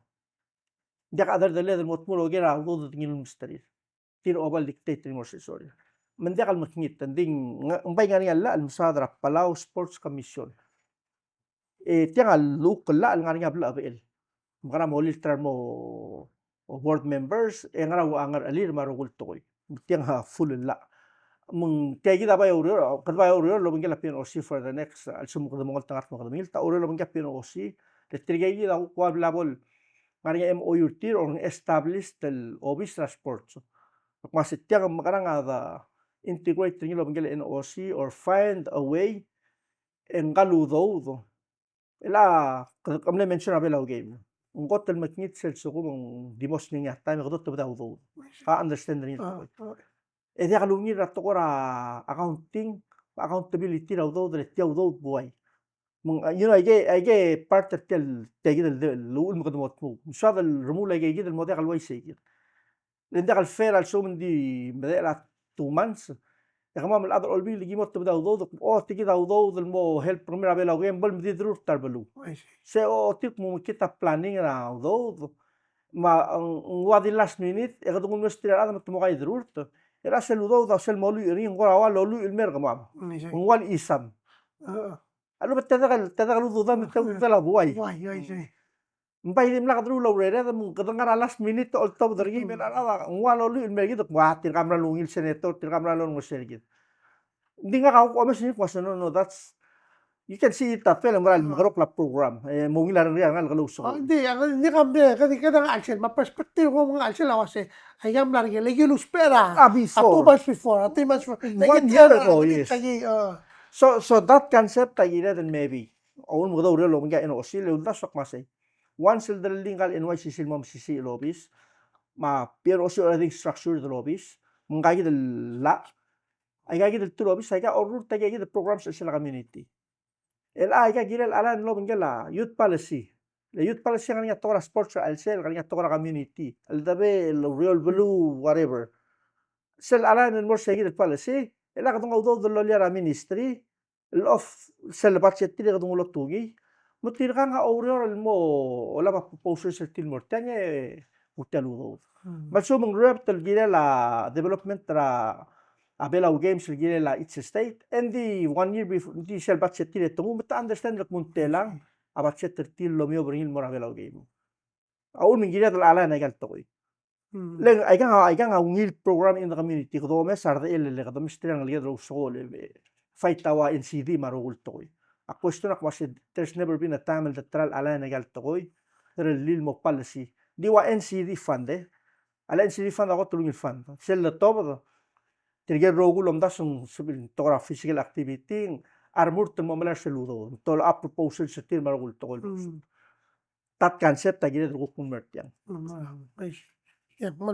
Ng diak a chad er a deled el mo tmuu el oker a udoud el ngiluu el mesterir. Tir a oba el dictate er ngii el mo er a sesei. Me ng diak el mekngit, ng di ng, ng bai ngar er ngii a llach el mesaod er a Palau Sports Commission. E tiang a llechukl el llach el ngar er ngii a blechebechel. Me kede mo olir el ta er a mo board members, e ngar er a uchei er a ngerechelir me a rokui el tekoi. Tiang a full el llach. Me ng tia kid a bai oureor, kede bai oureor el obengkel a P N O C for the next, a lsekum kede mo ngeltengat me kede milt, a oureor el obengkel a P N O C, le tirke kid a kuk ua bla bo el ngar er ngii a M O U er tir, or ng established el obis er a sports. Me kmo sei tiang mekerang a de integrate er ngii el obengkel a N O C, or find a way, e ngka el udoud. E a, ke, ke mle mention a Belau Game. Ng kot el mekngit sel lsekum ng di mo sengkio a taem e kede otobed a udoud. Ka understand er ngii el tekoi. E diak lungil er a tekoi er a accounting, accountability er a udoud, le tia udoud buai. Me ng, you know, aike, aike part er tia el, tia kid el, el, el uchul me kede mo tmuu. Ng soad el remuul aike kid el mo diak el uaisei kid. Le ng diak el fair a lsekum ng di medechel a two months. E kemam el chad er a Olbiil e ki mo otobed a udoud, o, tia kid a udoud el mo help er kemiu er a Belau Game, bo el mdi derurt er a beluu. I see. Se, o, tir kmo mekngit a planning er a udoud. Me ng, ng ua di last minute, e kede nguu el mesterir a rechad me te mo kai derurt. E a sel udoud a sel mo lluich er ngii, ng kora ua lolluich el mei er kemam. I see. Ng ua el chisam. A lechub e te diak el, te diak el udoud a me te, te diak el buai. Buai, I see. Ng bai dimlak deruul a urered, me kede ngar er a last minute oltobed er ngii, me a rechad a ng ua lolluich el mei er kid, me a tirka mla lungil senator, tirka mla longeseu er kid. Ng di ngak a kuk omes er ngii el kmo sei, no, no, that's, you can see it that way, le ng mera el mekerokl a program, e mo ungil a rengrir a rengalek el ousekool. Ng di, ng di ka mle, kede, kede ngar er a chelsel, me a perspective er ngak er a chelsel a uasei, aika mla er ngii, like you lose pay er a, a before. A two months before, a three months before. One year ago, yes. So, so that concept a kired el maybe. A uchul me kede oureor el obengkel a N O C, le uldasu a kmo sei. Once el dirrek el ngka el N Y C C el mo mesisiich el obis, me a P N O C already structured el obis, me ngka kid el llach, aika kid el two el obis, aika orrurt aika kid el programs er sel community. El a, aika kirel a line el obengkel a youth policy. Le youth policy a ngar er ngii a tekoi er a sports er a chelsel, ngar er ngii a tekoi er a community. El debechel, el oureor el beluu, whatever. Sel a line el mo er sei kid el policy, el a kede nguu a udoud el loia er a ministry, el of sel budget er tir e kede nguu el otungii. Me tirkang a oureor el mo olab a proposals er tir el mo er tiang e kuk tia el udoud. Me a lsekum ng rep el kirel a development er a Belau Games el kirel a each state, e ng di one year before, ng di sel budget er tir e te nguu, me te understand el kmo ng telang a budget er tir el omeob er ngii el mo er a Belau Games. A uchul me ng kired el align aika el tekoi. Le ng, aikang, aikang a ungil program in the community, kede omes a redechel, le kede mesterir a ngeleked el ousekool, e, fight a ua N C D me a rokui el tekoi. A question a kmo sei, there's never been a time el de try el align aika el tekoi, te rellii el mo policy. Di ua N C D fund, e. A le N C D fund a kot el ungil fund. Sel letobed, tirke el rokui el omdasu ng sebechel tekoi er a physical activity, a remurt el mo melai er sel udoud. Te olab a proposal er tir me a rokui el tekoi el that concept a kired el kuk mo er tiang. Mm, ah, I see. Yeah, me a,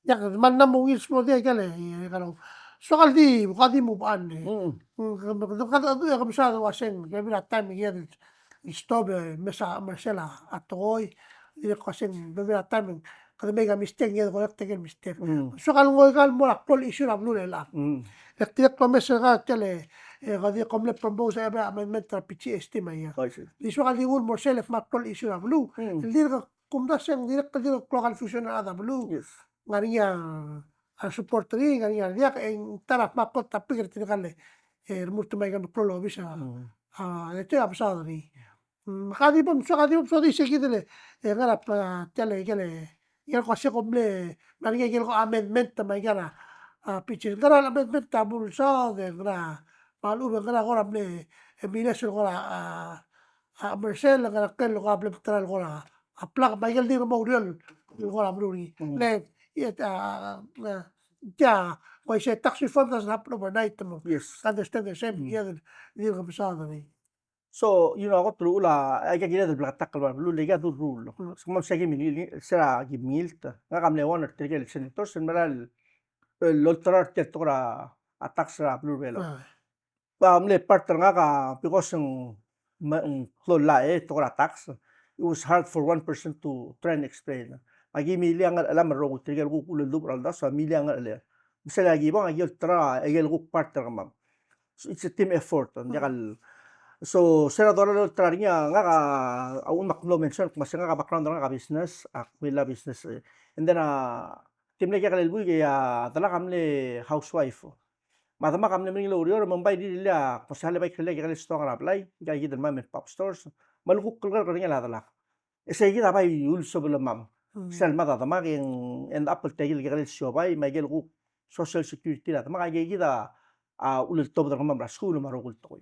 Diak, me ng mla mo ungil smodii a ikal, e, e, kau. Soak el di, ko di move on, e. Mm. Mm, ke, ke, ke, ke, ke mesaod el uaseng, ke bebil a taem e kired el stop, e, mesa, mesel a, a tekoi, dirrek el uaseng, bebil a taem, kede make a mistake, kired el correct a ikel mistake. Mm. Soak el ngoikal mo er a klou el issue er a beluu er chelechang. Mm. E dirrek el omes er kau tial, e, e, kede di kom mle propose a amendment er a P G S T me a ia. I see. Di soak el di nguu el mo er sel kmal klou el issue er a beluu. Mm. El dirk kumdasu e ng dirrek el dirk klou a confusion er a rechad er a beluu. Yes. Ng ngar er ngii a, a support er ngii, ng ngar er ngii a diak, e ng ta er a kmal klou el topic er tirka el, e, remurt me aika el klou el obis a, mm, a, e te a mesaod er ngii. Mm, ka di bo, so ka di bo, so di se kid el, e, ngar er a, a, tial, e, ikel, e, ikel ko se ko mle, ngar er ngii a ikel ko amendment me aika el, a, pitches. Ngar er a amendment a bo el mesaod, e, ngar er a, me a lechub e ngar er a kora mle, e, miles el kora, a, a, mersel, ngar er a ngklel el kora bla mtara el kora, a, plak, me aike el di mo uriul, el kora meruul er ngii. Mm. Le, e, a, a, tia, ko uaisei, tax reform doesn't happen overnight, mo. Yes. Understand the same, mm, yeah, the, the, the, So, you know, a kot el uchul a, aika kired el bleketakl el mo er a beluu, le aika a dual rule. Mm. Se kemam se kim ngil-, se er a kim ngilt, ngak a mle one er tirke el senators el mera el, el olterau er tia el tekoi er a tax er a beluu er a Belau. Ah. Ba mle part er ngak a, because ng, me-, ng klou el llach e tekoi er a tax, it was hard for one person to try and explain. Me aki milii a ngerechelam el rokui, tirke el kuk uleldubech er a uldasu a milii a ngerechelel. Me sel aki bang, aki olterau a ikel kuk part er kemam. So it's a team effort, ng diak el, so se er a dorael el olterau er ngii a ngak a, a uchul me ak mlo mention, me se ngak a background er ngak a business, ak mla business, e. And then a, te mle kekerei el buik e a delak a mle housewife. Me a demak a mle meringel oureor, me ng bai di le a, me se a le bai kirel a kekerei el stoang er a blai, ngika kid el mom and pop stores. Me a lekuk el kerker er ngii a delak. E sei kid a bai ulsobel el mom. Mm. Sel mad a demak e ng end up el tia kid el kekerei el siobai, me a ikel kuk social security er a demak, aike kid a, a uleltobed er kemam er a skuul me a rokui el tekoi.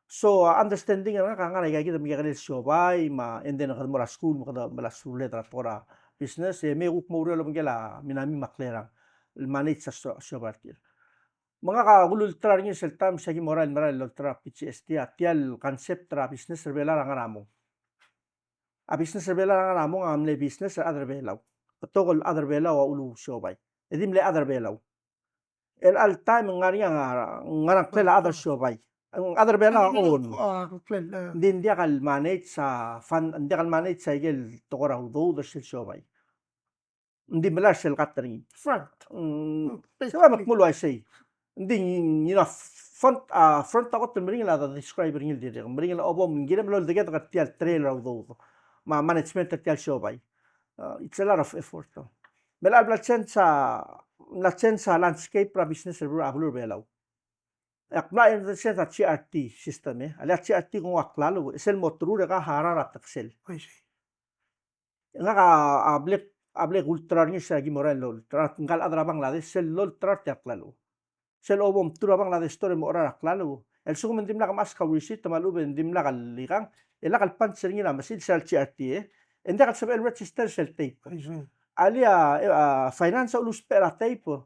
So, a understanding er ngak a ngar er aika kid el kekerei el siobai, me a, and then kede mo er a skuul, me kede melai a surulled er a tekoi er a business, e me kuk mo oureor el obengkel a Minami me a Klerang, el manage a sio-, siobai er tir. Me ngak a kululterau er ngii sel taem, se aki mo er a el mera el olterau a P G S T, a tia el concept er a business er a Belau a ngar er a mong. A business er a Belau a ngar er a mong a mle business er a chad er a Belau. Betok el chad er a Belau a uluusiobai. E di mle chad er a Belau. El chelecha el taem ng ngar er ngii a, ngar er a ngklel a chad er a siobai. Ng chad er a Belau a own. Ah, ngklel, eh. Ng di ng diak el manage a fund, ng diak el manage a ikel tekoi er a udoud er sel siobai. Ng di melai er sel kat er ngii. Front. Mm, mm, se ua me basically. Kmo el uaisei. Ng di, you know, front, a, front a kot el meringel a describe er ngii el dirrek. Meringel a obom, ng kirem el oldeked er tia el trail er a udoud. Me a management er tia el siobai. Uh, it's a lot of effort. Me a bla change a, bla change a landscape er a business er a beluu er a Belau. Ak mla understand a G R T system, e. A le a G R T kung ua klalo, e sel mo teru er a harau er a teksel. I see. Ngak a, a blek, a blek ulterau er ngii se aki mo er a el olterau, ngka el chad er a Bangladesh, sel olterau er tia el klalo. Sel obom teru er a Bangladesh store e mo er a klalo. El sekum e ng dimlak mechas a receipt, me a lechub e ng dimlak el ikang, e lak el punch er ngii er a mesil sel G R T, e. E ng diak el sebechel el register sel tape. I see. A le a, e, a, finance a ulusbech er a tape.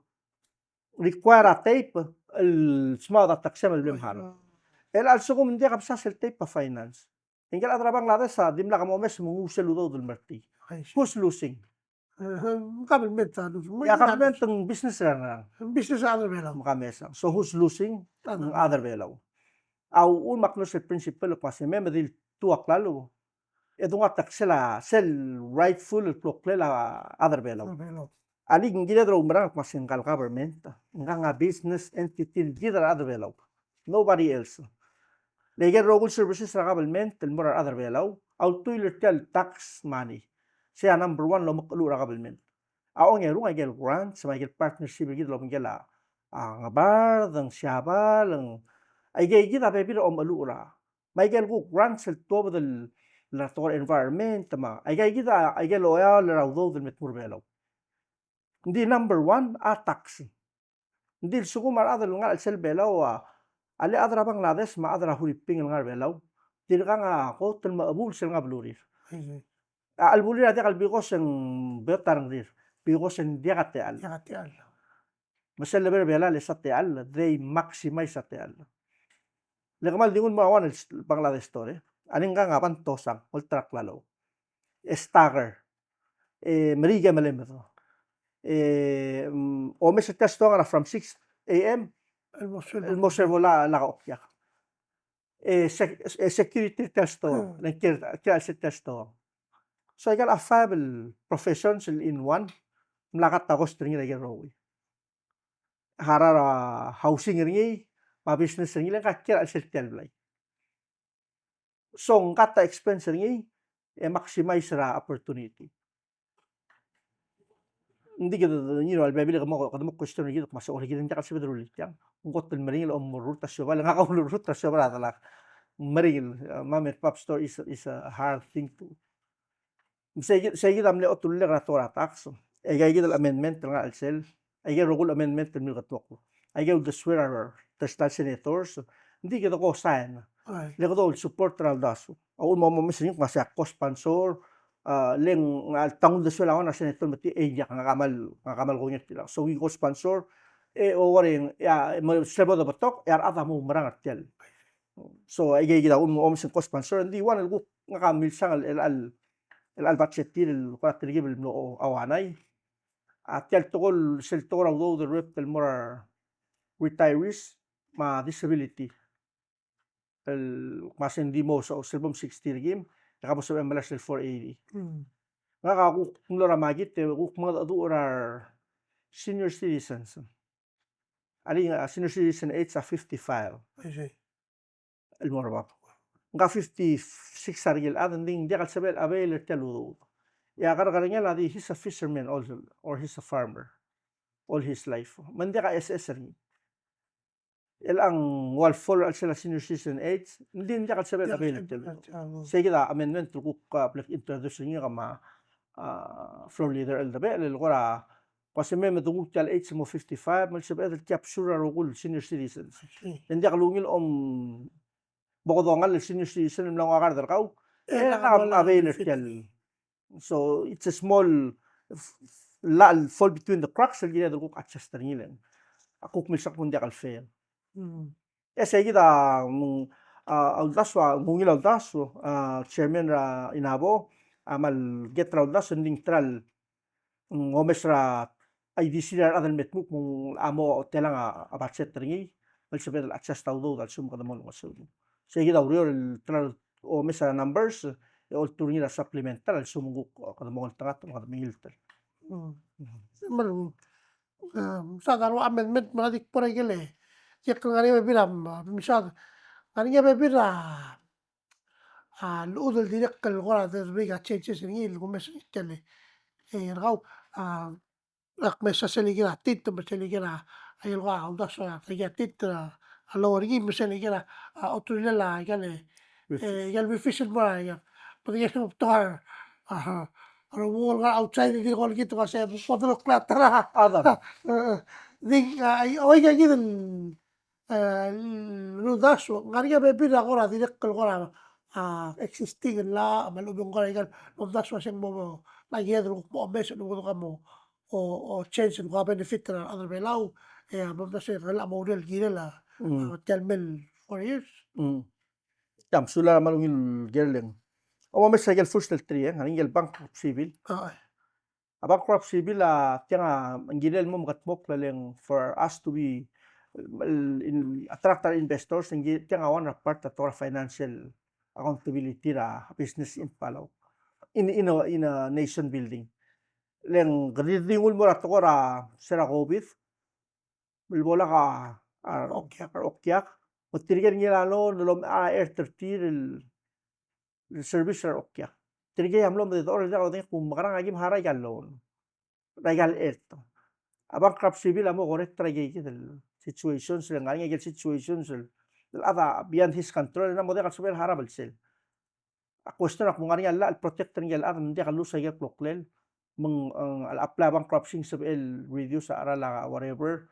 Require a tape, el smaod a taksem el blim haro. I see. El a lsekum ng diak a bsa sel tape a finance. Ngike el chad er a Bangladesh a dimlak momes me nguu sel udoud el mer tir. I see. Who's losing? Eh, government a losing. Ia, government ng business er a ngerang. Business er a chad er a Belau. Me ka mesang. So who's losing? Chad er a Belau. Ng chad er a Belau. A uchul me ak mlo sel principle el kmo se me me di le tuu a klalo, e dunguu a taksel a sel rightful el kloklel a chad er a Belau. Chad er a Belau. Alii ng kired el oumerang el kmo se ngka el government, ngka a business entity el kid er a chad er a Belau. Nobody else. Le ikel rokui el services er a government el mo er a rechad er a Belau a ultuil er tia el tax money. Sei a number one el omekelechel er a government. A ongerung a ikel grants me a ikel partnership el kid el obengkel a, a Ngebard, ng Siabal, ng aike kid a bebil er a omekelechel er a. Me a ikel kuk grants el tuobed el, el tekoi er a environment, me a aike kid a, a ikel oeaol er a udoud el me tmuu er a Belau. Ng di number one a tax. Ng di lsekum a rechad el ngar er a chelsel Belau a, a le chad er a Bangladesh me a chad er a Huriping el ngar er a Belau, tirkang a kot el mechebuul sel ngar er a belurir. Mhm. A chelebulir a diak el because ng beot a rengrir, because ng diak a techall. Diak a techall. Me sel lebo er a Belau a lesa techall, they maximize a techall. Le kmal di nguu el mo er a one el Bangladesh store, e. A le ngkang a bantosang, olterau a klalo. E stagger. E merikem el emedo. E, mm, omes er tia el stoang er a from six A M el mo sel bo lak a okiak. E sec-, e security er tia el stoang, le ng kiei er, kiei er a chelsel tia el stoang. So aika el five el professions el in one, ng mla cut a cost er ngii er aike el rokui. Harau er a housing er ngii, me a business er ngii, le ng kiei er a chelsel tia el blai. So ng cut a expense er ngii, e maximize er a opportunity. Ng di kid, you know, a lebebil e kede mo, kede mo question er kid, me se, oi, kid ng diak el sebeched el rullii tiang. Ng kot el meringel el mo rurt a siobai, le ngak a ulerurt a siobai er a delak. Meringel, uh, mom and pop store is, is a hard thing to. Sei kid, sei kid a mle otullek er a tekoi er a tax. Aika kid el amendment el ngar er a chelsel. Aike el rokui el amendment el milkedmokl. Aike el uldesuir a terstal senators. Ng di kede co-sign. Ai. Le kede support er a uldasu. A uchul me mo omes er ngii me se a co-sponsor, a, le ng, a, tang uldesuel a one er a senator me te, e, diak, ngak a kmal, ngak a kmal kongei er tia. So we co-sponsor, e, o, ua reng, e a, me se bo de betok, e a rechad a mo oumerang er tia el. So aike kid a uchul me omes e ng co-sponsor, ng di one el kuk ngak a milsang el, el, el, el budget er tir el kora telkib el mlo, a, uainei. A tia el tekoi, sel tekoi er a udoud el ruebet el mo er a retirees me a disability. El kmo se ng di mo, so, sel bom sixty er kim, e ke bo sebechem el melai er sel four eighty. Mm. Ngak a kuk mlo er a makit, e kuk mengedecheduch er a senior citizens. A le, a, senior citizen age a fifty-five. I see. El mo er bab. Ngak a fifty-six a rekil chad, ng di ng diak el sebechel el avail er tia el udoud. E a kerrekerengel a di, he's a fisherman also, or he's a farmer all his life. Me ng diak a S S er ngii. Chelechang ua el fall er a chelsel a senior citizen age, ng di ng diak el sebechel el avail er tia el udoud. Sei kid a amendment el kuk, a, bla kintroduce er ngii kemam a, a, floor leader el debechel, el kora kmo se me me denguu tia el age el mo fifty-five, me le sebeched el capture a rokui el senior citizens. Le ng diak lungil el mo bo kede ongall el senior citizen el mla nguu a card er kau, e ng diak a avail er tia el. So it's a small f-, f-, la, fall between the cracks el kired el kuk adjust er ngii, le ng kuk milsa kmo ng diak el fair. Mm. E sei kid a, mm, a, a uldasu, a, ng ungil a uldasu, a, chairman er a INAPO, a, me a le get er a uldasu, ng di ng try el, mm, omes er a, a, idisir a rechad el me dmu, me ng mo telang a, a budget er ngii, me le sebeched el adjust a udoud a lsekum kede mo olengeseu. Sei kid a ureor el try el omes a numbers, e oltuu er ngii er a supplemental a lsekum ng kuk, a, kede mo ngeltengat, me kede mengilt el. Mm. Mm. Me a, sa, a rua amendment me a di kbo er a ikel, e, tia el ngar er ngii a bebil a, a, me sa, ngar er ngii a bebil a, a, llechul el dirrek el kora de, de big changes er ngii el kumes er tia el, e, er kau, a, ak mesa sel ikel a tit, me sel ikel a, a, el kora uldasu er a, ikel a tit, a, a lower er ngii, me sel ikel a, a, otullel a, ikel, e, e, ikel beneficial mo er a, ikel. But ikel betok a, a, a, rubak el ngar er a outside, di ko el kid ko se, bo de loklii a ta er a. Adam. E, e. Di, a, a, o, ikel kid el, e, el uldasu, ngar er ngii a bebil a kora dirrek el kora, a, existing el llach, me a lechub e ng kora ikel, uldasu a se ng mo, mo, me a ikel kuk mo omes, lechub e ng kuk mo, o, o change el kuk benefit er a rechad er a Belau, e, a, mo mesa se ng llach mo uriul el kirel a, mm, a, tia el mei el four years. Mm. Tia, mesulang me a ungil el kirel. O, mo mesa ikel first el three, e, ngar er ngii el bankruptcy bill. A, e. A bankruptcy bill a tiang a ng kirel el mo mekedmokl el ng for us to be, el, in, attract our investors, ng ki-, tiang a one er a part er a tekoi er a financial accountability er a business in Palau. In, in a, in a nation building. Le ng kede di nguu el mo er a tekoi er a, se er a COVID, me le bo lak a, a, okiak, a okiak. Me tirke el ngilai a loan, el omechar a ert er tir el, el service er a okiak. Tirke a mlo medengei el diak lodengei el kmo mekerang a ki mechar aika el loan. Er aika el ert. A bankruptcy bill a mo correct er aike kid el situations, le ngar er ngii aike el situations el, el chad a beyond his control, e ng mo diak el sebechel el harau el sel. A question a kmo ng ngar er ngii a llach el protect er ngii el chad me ng diak el lose aike el kloklel, me ng, e, a apply a bankruptcy ng sebechel el reduce a cheral a whatever.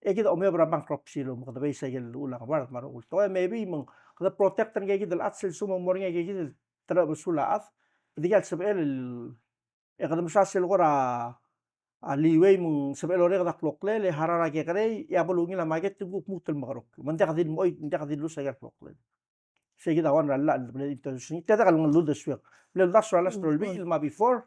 E kid a omeob er a bankruptcy el mo kede base aike el uchul a ngebard me a rokui el tekoi, maybe me ng kede protect er ngii aike kid el chad sel lsekum ng mo er ngii aike kid el telechebesul a chad. Dikea el sebechel el, e kede mesa sel kora, a, leeway me ng sebechel el orreked a kloklel, e harau er a kekerei, e a bo lungil a market e ng kuk lmuut el mekerokiu. Me ng diak di, oi, ng diak di lose aike el kloklel. Sei kid a one er a llach el bla introduce er ngii. Tia diak el uldesuek. Bla uldasu er a last rolbiil me a before,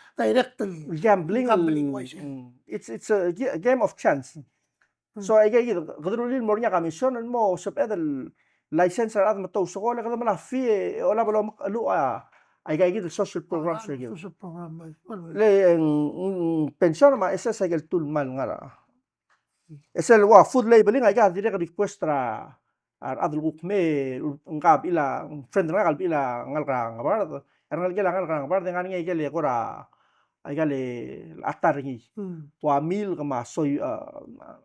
direct el gambling, gambling wise. Mm, it's, it's a ga-, game of chance. Mm. So, aika kid, kede rullii el mo er ngii a commission el mo sebeched el license er a rechad me te ousekool, e kede melai a fee e olab el omekeluch a, aika kid el social programs er kid. Social program, bai. Well, well. Le, ng, ng pension me a SS aike el tul el kmal ngar er a. E sel ua food labeling, aika dirrek el request er a, a rechad el kuk mei, ngka a bechil a, friend er ngak el bechil a ngalek er a Ngebard, e a rengelekel a ngalek er a Ngebard, e ng ngar er ngii aike el kora, aike el, a ta er ngii. Hmm. Ua milk me a soy, a,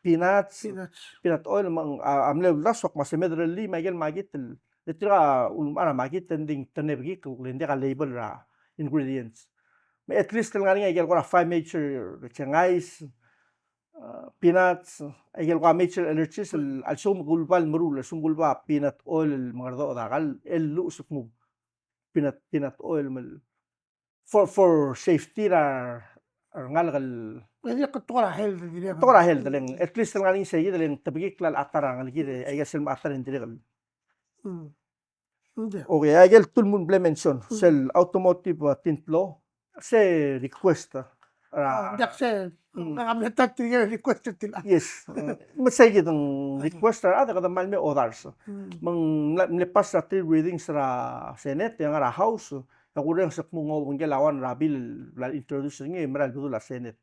peanuts, peanuts, peanut oil, me ng, a, a mle uldasu a kmo se me derellii me aike el makit el, le tirka ulemechar a makit e ng di te nebekikl, le ng diak a label er a ingredients. Me at least el ngar er ngii aike el kora five major, le chengais, a, peanuts, aike el kora major allergies, el, a lsekum ke uleba el meruul, a lsekum ke uleba peanut oil el mengerdoched a kall, e lluches el kmo peanut, peanut oil me for, for safety er a, er a ngalek el. E dirrek el tekoi er a health, dirrek. Tekoi er a health, le ng, at least el ngar er ngii sei kid, le ng tebekikl a ta er a ngalek er kid, aike sel mo ta er ngii dirrek el. Mm. Okay, aike el tul el mle mention, mm, sel automotive, uh, tint law, se request, uh, er a. Oh, diak se, mm, ng mle ta er tirke el request er tir. Yes. Mm. Me sei kid ng request er a rechad e kede kmal mei odars. Mm. Me ng mle, mle pass er a three readings er a Senate, e ngar er a House, e kurrenges el kmo ng obengkel a one er a bill el bla introduce er ngii, e mera el bedul a Senate.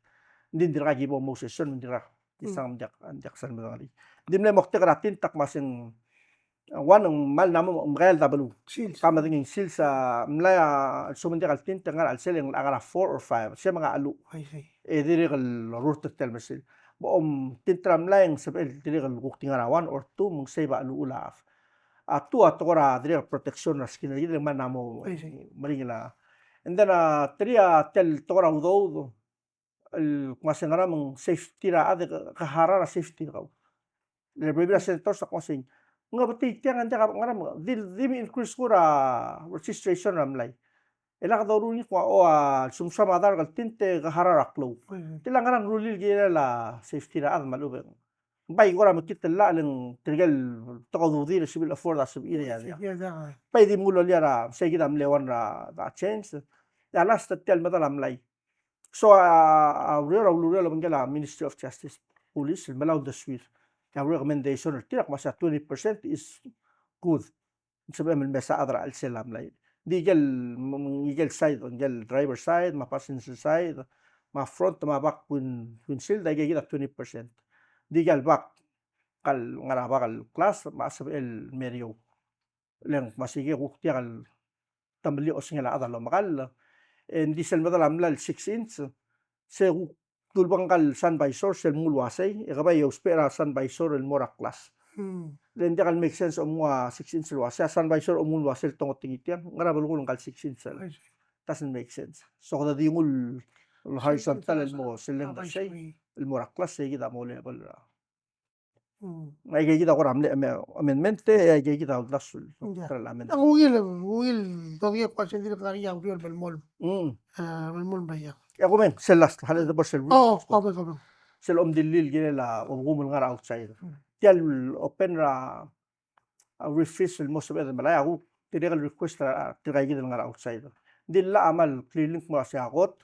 Ng di dirkak kibo mo session, ng dirkak, mm, isang ng diak, ng diak sal medengelii. Ng di mle moktek er a tint a kmo se ng one, ng kmal mla mo, mekeald a beluu. Sils. Ka medengei sils a mlai a, a lsekum ng diak el tint e ng ngar er a chelsel e ng locha ngar er a four or five. Se menga a cheluch. I see. E dirrek el rurt er tia el mesil. Bo om tint er a mlai e ng sebechel dirrek el kuk di ngar er a one or two, me ng save a cheluch el chad. A two a tekoi er a dirrek el protection er a skin er kid, e le ng kmal mla mo, I see, meringel a. And then a three a tia el tekoi er a udoud, el kmo se ngera me ng safety er a chad, ke, ke harau er a safety er kau. Le bebil er a senators a kmo se ng, ng betik tiang, ng diak, ngera me di, di me increase kuk er a registration er a mlai. E lak doruul ngii kmo, o, a lsekum soam a dark el tint e ke harau er a klou. Mm. Tia el ngerang, rullii el kirel a safety er a chad me a lechub e ng bai kora mekngit el llach, le ng tirke el tekoi a ududir e sebechir el afford a sebechir e a diak. Bai di mle olii er a, sei kid a mle one er a, a change. E a last er tia el medal a mlai. So a, a ureor, a ulureor el obengkel a Ministry of Justice, Police, el melai a uldesuir. E a recommendation er tir a kmo se a twenty percent is good. Ng sebechem el mesa a chad er a chelsel a mlai. Di ikel, mm, ikel side, ikel driver side, me a passenger side, me a front, me a back win-, windshield, aike kid a twenty percent. Di ikel back, kal ngar er a back el glass, me a sebechel el meriou. Le ng kmo se kuk diak el temellii a osengel a chad el omekall. E ng di sel medal a mlai el six inch, se kuk dulebengkel a sun visor sel mnguu el uasei, e ke bai ousbech er a sun visor el mo er a glass. Hmm. Le ng diak el make sense omnguu a six inch el uasei, a sun visor omnguu el uasei el tongetengii tiang, ngera belkul ngka el six inch el. I see. Doesn't make sense. So kede di nguu el horizontal el mo sel length er sei, el mo er a glass, sei kid a mo level er a. Mm. Aike kid a kora mle, mle amendment, e aike kid a uldasu el. Ya. Uldasu el amendment. Ng ungil, ungil, todavía kua se dirk ngar er ngii a ureor el melemolem. Mm. A, melemolem er a. E a kumeng, sel last, hale de bo sel. Oh, refish. Kumeng, kumeng. Sel omdilil el kirel a, obekum el ngar er a outside. Mm. Tia el open er a, a refish el mo sebeched el melai, a kuk dirrek el request er a, tirka kid el ngar er a outside. Ng di llach a kmal clear el kmo se a kot,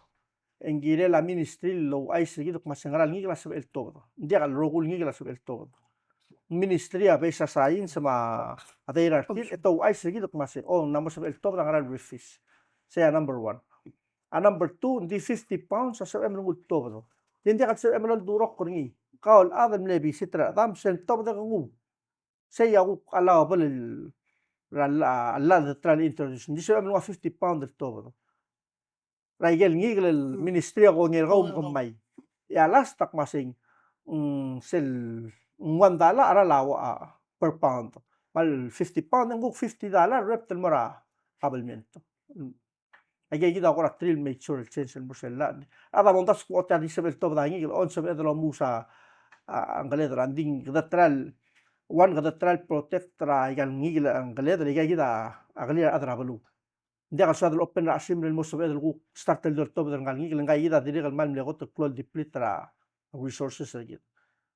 e ng kirel a ministry el ouchais er kid el kmo se ngera el ngikel a sebechel el tuobed. Ng diak el rokui el ngikel a sebechel el tuobed. Ministry a base er a science me a data er tir, e te ouchais er kid el kmo se, o, ng mo sebechel el tuobed a ngera el refish. Sei a number one. A number two, ng di fifty pounds a sebechem el nguu el tuobed. Ng di ng diak el sebechem el oldurokl er ngii. Kau el chad el mle visit er a rechedam, sel tuobed e ke nguu. Sei a kuk allowable er a llach, a llach el de try el introduce. Ng di sebechem el nguu a fifty pound el tuobed er a ikel ngikel el ministry a kongei er kau me ke mei. E a last a kmo sei, mm, sel ng one dollar a cheral a, a, per pound. Me a le fifty pound e ng kuk fifty dollar rep el mo er a kabelment. Aika kid a kora three el major change el mo er sel llach. A da mondai a kuk tia di sebechel el tuobed a ngikel, ong sebeched el omuus a, a, ngkeled er a, ng di kede try el, one, kede try el protect er a ikal ngikel a ngkeled, e aika kid a, a kelir a rechad er a beluu. Ng diak el soad el open er a chesimer el mo sebeched el kuk start el di oltobed er ngka el ngikel, le ngka kid a dirrek el kmal mle kot el klou el deplete er a resources er kid.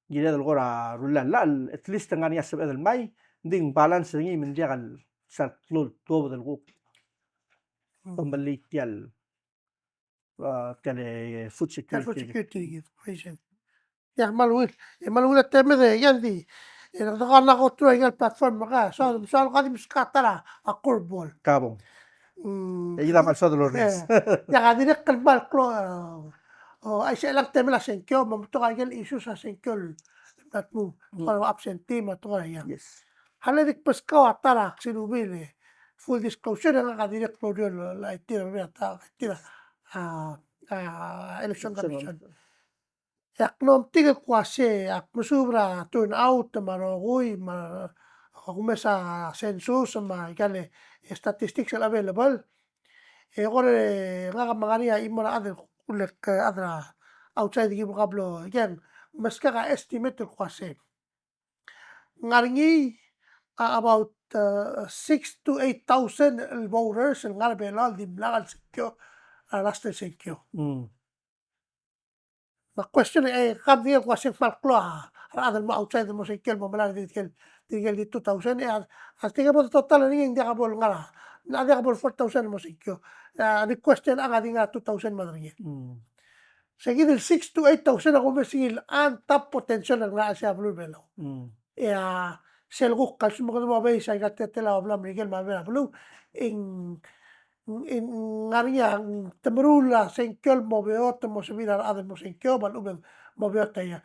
Ng kired el kora rullii a llach, at least ng ngar er ngii a sebeched el mei, ng di ng balance er ngii me ng diak el sal klou el tuobed el kuk. Mm. Tomellii tia el, a, tia el food security. Tia el food security er kid. Oi, sei. Ia, kmal ungil. Ia, kmal ungil a temed e, ia, ng di. E, ng di kora ko through a ikal platform me ke. So, so, ko di meskau a ta er a curveball. Kabong. Mm. Ia, kid a kmal soad el orrenges. E, ia, ka dirrek el kmal klou, e, o, a isei el temel a sengkio, me ng betok a ikel issues er a sengkio el, el mla dmu. Mm. Kora absentee, me a tekoi er a ia. Yes. A le di kbeskau a ta er a ksilubil e. Full disclosure, e ngak a dirrek el oureor el, el, a tir, a ta, a tir, a, a, Election Commission. Election Commission. E ak mlo metik el kmo uasei, ak mesuub er a turnout me a rokui, me a kumes a census me a ikal statistics el available. E kora ngak me a ngar er ngii a chimo el chad el kulek, chad er a outside, ki bo ka blo, again, meskak a estimate el kmo uasei, ng ngar er ngii a about, uh, six to eight thousand el voters el ngar er a Belau el dimlak el sengkio er a last el sengkio. Mm. Me a question e, e, kam di el kmo uasei ng kmal klou a rechad el mo outside el mo sengkio el mo melai er tirke el, tirke el di two thousand, e, a, a tirke el mo total er ngii ng diak bo el ngar er a, ng diak bo el four thousand el mo sengkio. A, di question a ngak a di ngar er a two thousand me a derengel. Mm. Sei kid el six to eight thousand a kumes er ngii el untapped potential el ngar er a beluu er a Belau. Mm. E a sel kuk kal sel mo kede mo base a ika teletelel a bla Merikel me a bla beluu, e ng, e ng ngar er ngii a, te meruul a sengkio el mo beot, mo sebechir a rechad el mo sengkio, me a lechub e ng mo beot a ia.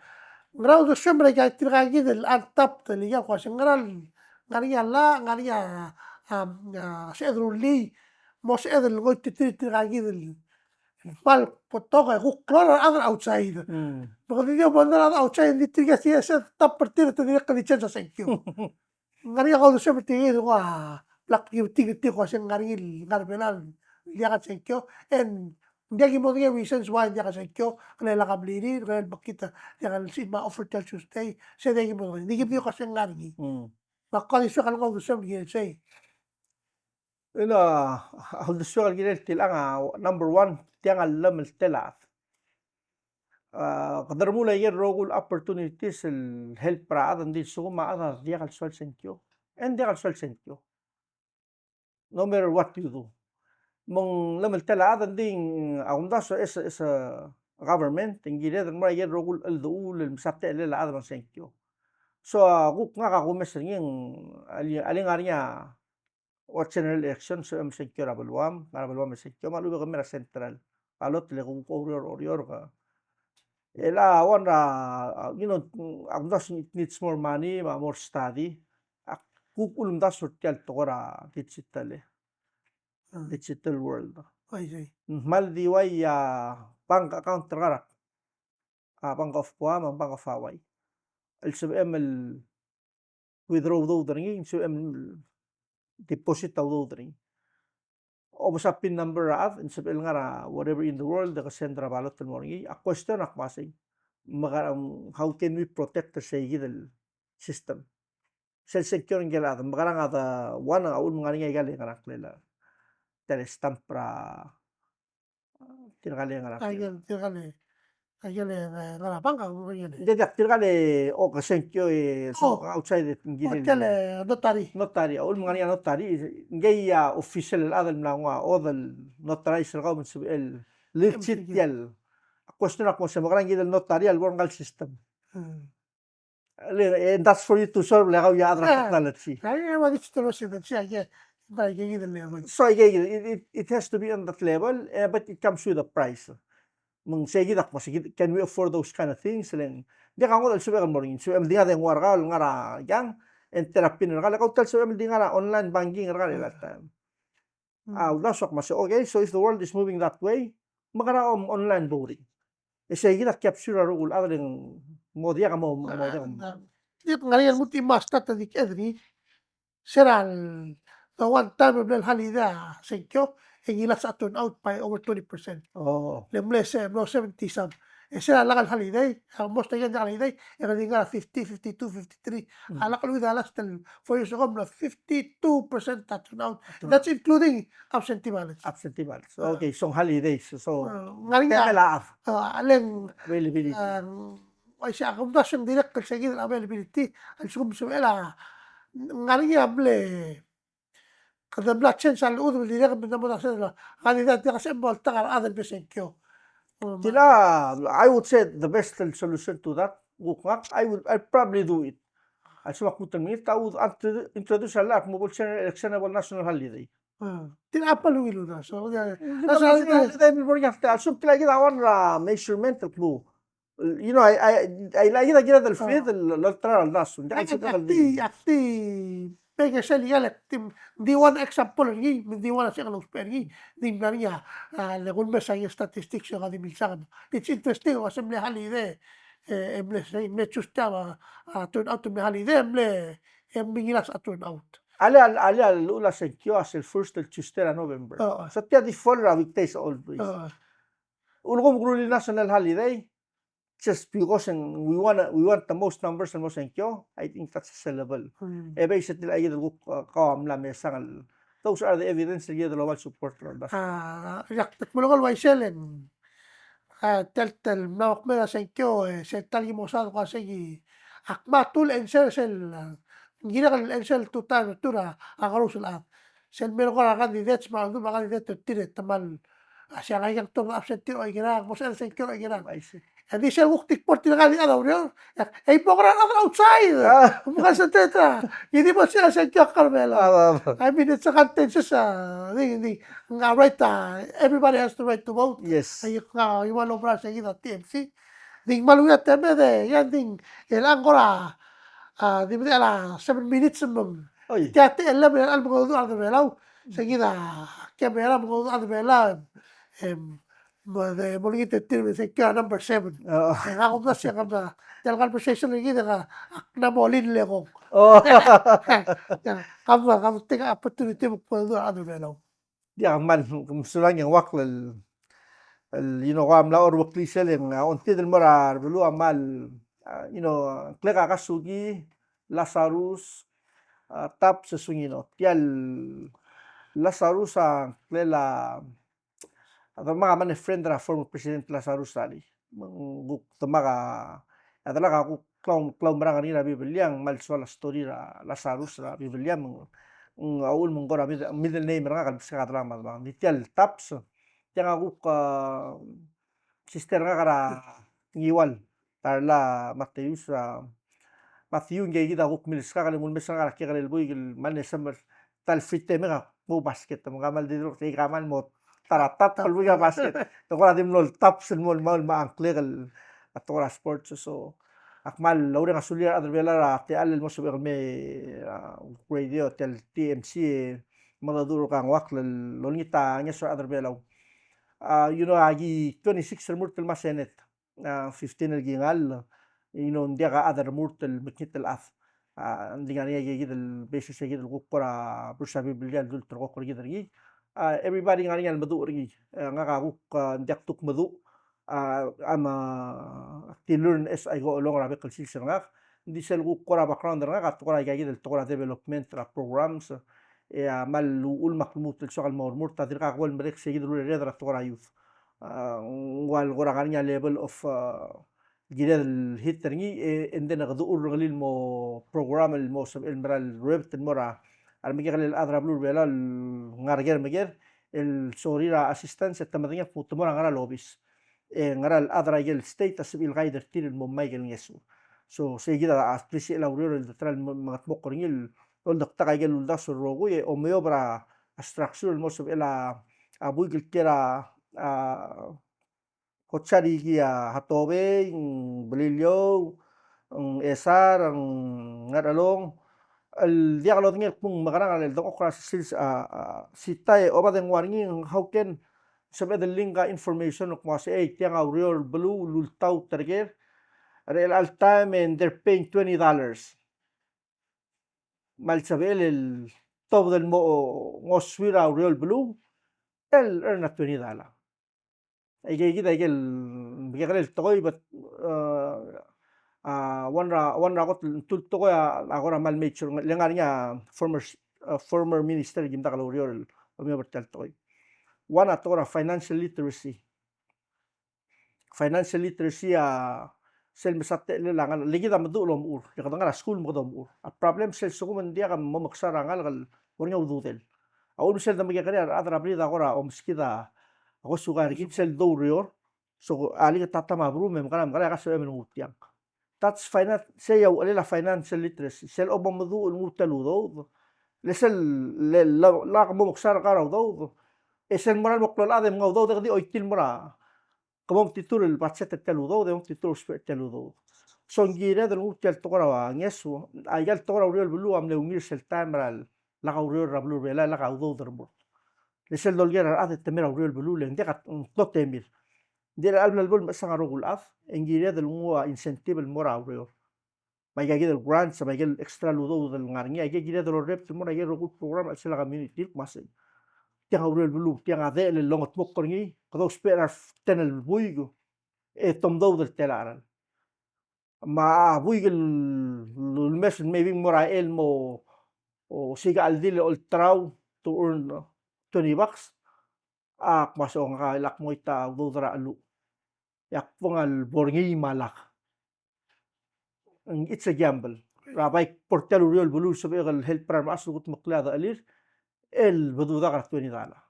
Ngera uldesuem er a ika tirka kid el untapped el ika el kmo uasei ng ngera el, ngar er ngii a llach, ngar er ngii a, a, a, sebeched el rullii, mo sebeched el ngoititerir tirka kid el kmal betok e kuk klou a rechad er a outside. Mm. Me kede di mo er a rechad er a outside, ng di tirke a se, se top er tir e te dirrek el di change a sengkio. Ng ngar er ngii a uldesuem er tirke el kmo a, bla ki, tirke, tirke el kmo uasei ng ngar er ngii el ngar er a Belau el diak el sengkio, e ng diak ki mo medengei a reasons why ng diak el sengkio, ng kirel a keblirir, ng kirel a mekngit a diak el sebechir el mo offer tia el Tuesday, sei diak ki mo medengei, ng di ki medengei el kmo uasei ng ngar er ngii. Mm. Me ak di soak el nguu a uldesuem er ngii el sei. Ina, a uldesuek el kirel tilechang a number one, tiang a llemeltel a chad. A, kede remuul a ikel rokui el opportunities el help er a chad, ng di lsekum a chad a diak el soal sengkio, e ng diak el soal sengkio, no matter what you do. Me ng llemeltel a chad, ng di a kumdasu e se, e se government, ng kired el mo er a ikel rokui el cheldechuul el mesa techellel a chad me ng sengkio. So, a kuk ngak a kumes er ngii, ng, a le, a le ngar er ngii a ua general election, sebechem el sengkio er a beluam, ngar er a beluam el sengkio, me a lechub e ke mei er a central ballot, le kuk oureor, oureor ke. E le a one er a, a, you know, a kumdasu it needs more money, me a more study. A kuk ulemdasu er tia el tekoi er a digital, e. Mm. Digital world. I see. Ng kmal di uai a bank account er ngak, a Bank of Guam, a Bank of Hawaii. El sebechem el withdraw a udoud er ngii, sebechem el deposit a udoud er ngii. Obes a pin number er a chad, ng sebechel ngar er a wherever in the world, e ke send er a ballot el mo er ngii. A question a kmo uasei, me ke, how can we protect er sei kid el system? Sel sengkio er ngike el chad, me ke ngar er a the one a uchul me ng ngar er ngii a ikal ngar er a ngklel a, tia el stamp er a Tirka el ngar er a, a, ikel, tirka el, a, ikel, e, ngar er a bank, a, ikel. Ng diak, tirka el, o, ke sengkio, e, so, o, outside, e, ng kirel, o, tia el notary. Notary, a uchul me ng ngar er ngii a notary, ngii a official el chad el mla nguu a oath el notarize er kau me ng sebechel legit, em, tia el. A question a kmo se mekerang kirel notary a lebo er ngka el system. Hmm. Le, e, that's for you to solve, le kau a chad er a technology. A, e, ua digital residency, a, e, Bai, aike kid el level. So, aike kid, it, it, it has to be on that level, eh, but it comes with a price. Me ng sei kid a kmo, sei kid, can we afford those kind of things? Le ng diak a ngodech el sebechek el mo er ngii, sebechem el di ngar er a, ngar er a, ngar er a, e ng therapy er kau, le kau ta el sebechem el di ngar er a online banking er kau er a elecha el taem. Mm. A uldasu a kmo sei, okay, so if the world is moving that way, mekera a online voting. E sei kid a capture a rokui el chad e ng mo diak a mo, mo diak a mo. Ng ngar er ngii a lmuut el mo start a di kid er ngii, se er a the one time el mle holiday a sengkio, e ng ngilasech a turnout by over twenty percent. Oh. Le mle se, mlo seventy some. E se er a lak el holiday, almost a holiday, e ng di ngar er a fifty, fifty-two, fifty-three. Mm. A lak el with the last four years ago, mlo fifty-two percent a turnout. Turnout. That's including absentee ballots. Absentee ballots. Ah. Okay, so holidays. So, ah, ngar er ngii a, temel a, ah, le ng, availability. Ah, uaisei a kumdasu e ng dirrek el sei kid el availability, a lsekum sebechel a, ngar er ngii a mle, kede mla change a lechub el dirrek el mla mo dmu a sel, kede diak, diak sebechem el mo oltak a rechad el me sengkio. Tia, I would say the best solution to that, kuk ngak, I would, I'd probably do it. A lsekum ak lmuut el mekngit, I would ant-, introduce a llach el mo bo el general election e bo el national holiday. Ah, tia a bla ungil a, so, yeah. National holiday, holiday, a lsekum tia kid a one, uh, measurement el kmo, you know, I, I, I, I like it, I like it, el fleet, el, el olterau a uldasu. Ng diak, ak di, ak di, beches el ikal, ak di, di one example er ngii, di one a sel lousbech er ngii, di mla er ngii a, a, le kulemes a statistics e ng di milsa. It's interesting, a se mle holiday, e, e mle, mle choose a, a, turnout el mle holiday, mle, e mle ngilasech a turnout. A le, a le, a le, a le, a sengkio a sel first el Tuesday er a November. Oo. So tia di fall er a weekdays always. Oo. Ulekum kuruul a national holiday, just because we want, we want the most numbers el mo sengkio, I think that's sellable. Hmm. E bai se tia kid el kuk, uh, kau a mla mesang el, those are the evidence el kid el oba el support er a uldasu. Ah, yak, te kmo el uaisei e ng, ah, tia el, tia el mla kmo er a sengkio, e, se tia el ki mo saod el kmo sei, ak kmal tul answer sel, ah, ng kirek el answer el tutau er tir a, a kerous el chad. Sel mle kora candidates me a uldimukl a candidate er tir e te kmal, a, se a ngar er ngii a tobed el absentee er a oikerang, mo sebechel sengkio er a oikerang. I see. E di sel kuk di kbo er tirka el chad er a ureor, e, e mo kora rechad er a outside. Ah. Mo concentrate er a, e di mo sebechel sengkio er a Belau. Ah, ah, ah. I mean, it's a contentious, uh, thing, thing. Ng right, uh, everybody has the right to vote. Yes. E, uh, you want to obra sei kid a T M C. Di ng kmal ungil a temed e, ia di ng, e le ng kora, a, di medechel a seven minutes me ng. Oi. Tia el techellem el mengedecheduch a rechad er a Belau. Sei kid a camera, mengedecheduch a rechad er a Belau. Em, mo de, mo olengit er tir me se kid a number seven. Oo. E ngak a kumdasu e ng kemam, tia el conversation er kid e ak mla mo olin el ekong. Oo. Ia, kemam, kemam take a opportunity me kmengedecheduch a rechad er a Belau. Diak, kmal, mesulang e ng uaisei el, el, you know, kau a mla orreklii sel e ng, a, ongtid el mo er a beluu a kmal, a, you know, ngklek a Kazuki, Lazarus, a, Taps, Sungino. Tia el Lazarus a ngklel a, a demak a mle friend er a former President Lazarus Raley. Me ng kuk demak a, a delak a kuk klau, klaumerang er ngii er a Biblia, ng kmal soal a story er a Lazarus er a Biblia, me ng, ng a uchul me ng kora middle, middle name er ngak el meskak a delak me a demak. Ng di tia el Taps, tiang a kuk, a, sister er ngak er a Ngiwal, Tarla Mateus, a, Matthew, ngii kid a kuk milskak el ulemes er ngak er a kekerei el buik el mle summer, ta el free time e ak mo basket, me ng kmal di dulok, e kmal mo ta er a tap el buik a basket. Te kora di mlo el Taps el mo el maul me a ngklek el, a tekoi er a sports, so. Ak kmal oureng a sulir a rechad er a Belau er a techall el mo sebechek el mei, a, radio, tia el T M C, e, me a dul er a ngak el olengit a ngeso er a rechad er a Belau. A, you know, aki twenty-six el remurt el mo er a Senate. A, fifteen el kingall, you know, ng diak a chad el remurt el mekngit el chad. A, ng di ngar er ngii a kid el basis er kid el kuk kora verse er a Biblia el dult el kuk er kid er ngii. A, everybody ngar er ngii a lemeduch er ngii. A, ngak a kuk, a, ng diak tuk meduch. A, I'm a, ak di learn as I go along er a bek el sils er ngak. Ng di sel kuk kora background er ngak a tekoi er a kid el tekoi er a development er a programs. E a kmal uchul me ak lmuut el soak el mo remurt a dirkak bo lemerek se kid el urered er a tekoi er a youth. A, ng ua el kora ngar er ngii a level of, a, kired el hit er ngii, e, and then kede uchul er ngii el mo program el mo sebechel el mera el ruebet el mo er a remekekerei el chad er a beluu er a Belau el ngar er ker me ker el sorir a assistance e te medengei el kmo te mo er a ngera el obis. E ngera el chad er a ikel state a sebechir el guide er tir el mo mei ikel ngeso. So, sei kid a, a klisichel a ureor el ta er a mengetmokl er ngii el oldektak a ikel uldasu el rokui e omeob er a structure el mo sebechel a buik el kiei er a, a, Hotsarihie, a Hatohobei, ng Beliliou, ng Esar, ng Ngerchelong, el diak lodengei el kmo ng mekerang el dengchokl er a sils a, a, sita e oba dengua er ngii, ng how can sebeched el link a information el kmo uasei, ei, tiang a ureor el beluu el ultaut er ker er chelecha el taem and they're paying twenty dollars. Me a lsebechel el tobed el mo ngosuir a ureor el beluu, el earn a twenty dollar. Aike kid a ikel mekekerei el tekoi, but, uh, a, one er a, one er a kot el, tul tekoi a, a kora mal major, le ngar er ngii a former, uh, former minister el kimdak el oureor el omeob er tia el tekoi. One a tekoi er a financial literacy. Financial literacy a sel mesa techellel a ngalek, le kid a meduch el omechur, le kede ngar er a skuul me kede omechur. A problem sel lsekum ng diak a mo mekesai er a ngalek el mo er ngii a ududel. A uchul me sel de mekekerei a rechad er a blid a kora omeskid a, a kosukai er kid sel doureor. So, a lek e tatam a bru me mekerang, mekerang, a ka sebechem el nguu tiang. That's finance, sei a uchelel a financial literacy. Sel obo meduch el nguu tia el udoud. Le sel, le, la, lak mo mekesai er kau er a udoud. E sel mo er a remeklou el chad e menga udoud e ke di choitii el mo er a, ke mo metitur el budget er tia el udoud, e mo metitur el ousbech er tia el udoud. So ng kired el nguu tia el tekoi er a ngeso, a ika el tekoi er a ureor el beluu a mle ungil sel taem er a lak a ureor er a beluu er a Belau, lak a udoud er a murt. Le sel dolekoi er a rechad e te mei er a ureor el beluu, le ng diak a, ng tlo temir. Ng di er a chelecha el bo lemechesang a rokui el chad, e ng kired el nguu a incentive el mo er a ureor. Me aika kid el grants, me aike el extra el udoud el ngar er ngii, aike kired el orrebet el mo er aike el rokui el program el sel a community el kmo uasei, tiang a ureor el beluu, tiang a dechel el longetmokl er ngii, kede ousbech er a ten el buik, e te omdoud el telael. Me a buik el ulemes el maybe ng mo er a el mo, o, osiik a cheldil e olterau to earn, uh, twenty bucks. A kmo uasei, o, ngak a lak mo choit a udoud er a cheluch. E ak bong el bo er ngii me a lak. It's a gamble. Er a bai bo er tia el ureor el beluu el sebechek el help er a remechas el kudmeklii a dechelir, el bedudak er a twenty dollar.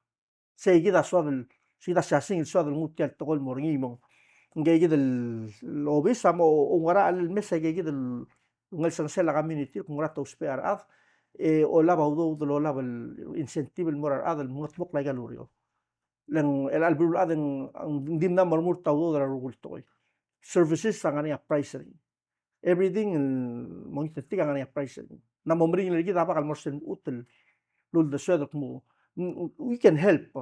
Sei kid a soad el, sei kid a siasing el soad el nguu tia el tekoi el mo er ngii me ng, ngike kid el obis a mo oungerachel el mesa aike kid el ngelsengsel a community el kmo ngera te ousbech a rechad, e olab a udoud el olab el incentive el mo er a rechad el mengetmokl aika el ureor. Le ng chelecha el beluulechad e ng, ng dimlak mo remurt a udoud er a rokui el tekoi. Services a ngar er ngii a price er ngii. Everything el mo ngii a tingel a ngar er ngii a price er ngii. Ng mo meringel er kid a bak el mo er sel mechut el uldesued el kmo, mm, we can help.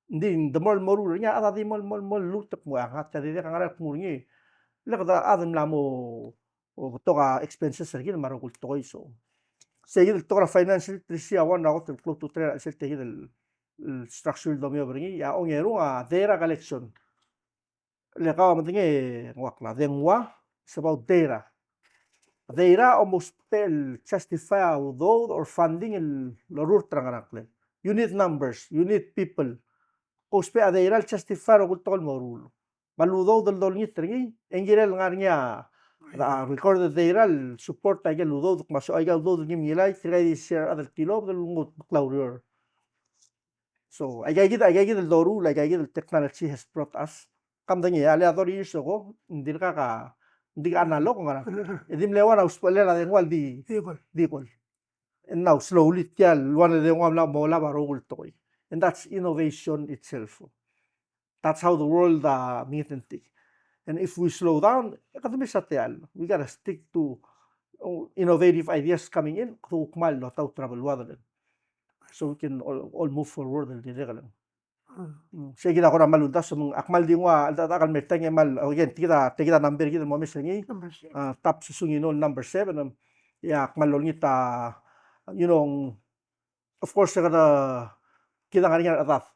Ng di, ng di mo el moruul er ngii a chad a di mo el, mo el, mo el lmuut el kmo, a, ngak a di diak a ngerang el kmo er ngii. Le kede a chad el mla mo, o, betok a expenses er kid me a rokui el tekoi, so. Sei kid el tekoi er a financial literacy a one er a kot el klou a ultutelel er a chelsel tia kid el, el structure el domeob er ngii, a ongerung a data collection. Le kau a medengei, ng ua kla, dengua, it's about data. Data a mo ousbech el justify a udoud or funding el lorurt er a ngerang, le. You need numbers, you need people. Ke ousbech a data el justify a rokui el tekoi el moruul. Me a udoud el dolengit er ngii, e ng kirel ngar er ngii a, a recorded data el support aike el udoud, me a soak aike el udoud el ngii me ng ngilai, tirka di sel a rechad el tilobed el nguu a klaureor. So, aika kid, aika kid el doruul, aika kid el technology has brought us. Ke medengei, a le a thirty years ago, ng dirkak a, ng di analog ngerang. E di mle ua a usbechel a dengua el di, di kol. Di kol. And now, slowly, tia el ua a dengua a mla mo olab a rokui el tekoi. And that's innovation itself. That's how the world, uh, mingit e ng tir. And if we slow down, e kede mesa tia el. We gotta stick to, oh, innovative ideas coming in, kede kuk kmal oltaut er a beluad el. So we can all, all move forward el dirrek el. Mm. Mm. Sei kid a kora kmal uldasu me ng, ak kmal di nguu a, a, a kmal mer tiang e kmal, again, tia kid a, tia kid a number kid el mo mes er ngii. Number seven. A, top sesungino el number seven, em, e ak kmal olengit a, you know, of course, e kede, kid a ngar er ngii a rechedad.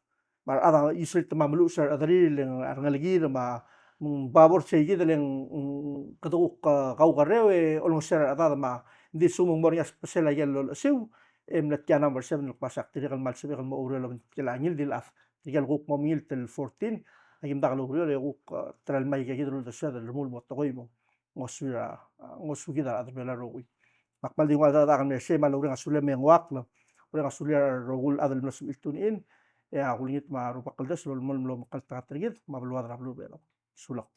Me a rechad a usually te mla meluches er a rechederir, le ng a rengelekir, me a, mm, bab er sei kid, le ng, mm, kede kuk, a, kaukerreu e olengeseu er a rechedad, me ng di lsekum ng mo er ngii a special aike el lolechesiu, e mle tia number seven el kmo a sak tirke el kmal sebechek el mo oureor el obengterir a ngii di el chad. Tirke el kuk mo mengilt el fourteen, a kim dak el oureor e kuk, a, ta el mei aike kid el uldesued el remuul el mo tekoi mo ngosuir a, a, ngosuir kid a rechad er a Belau el rokui. Me ak kmal di nguu a dak el mer sei me a loureng a sulem e ng ua kla, loureng a sulir a rokui el chad el mlo sebechir el tune in, e a kulengit me a Rubak el Dios el mlo, mlo mekeltengat er kid me a beluad er a beluu er a Belau. Sulang.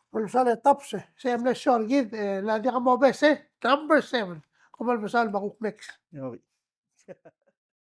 Well, sale top se, se mle short kid, e, le diak mobes, e, number seven. Kmal mesaul me a kuk next. Oi.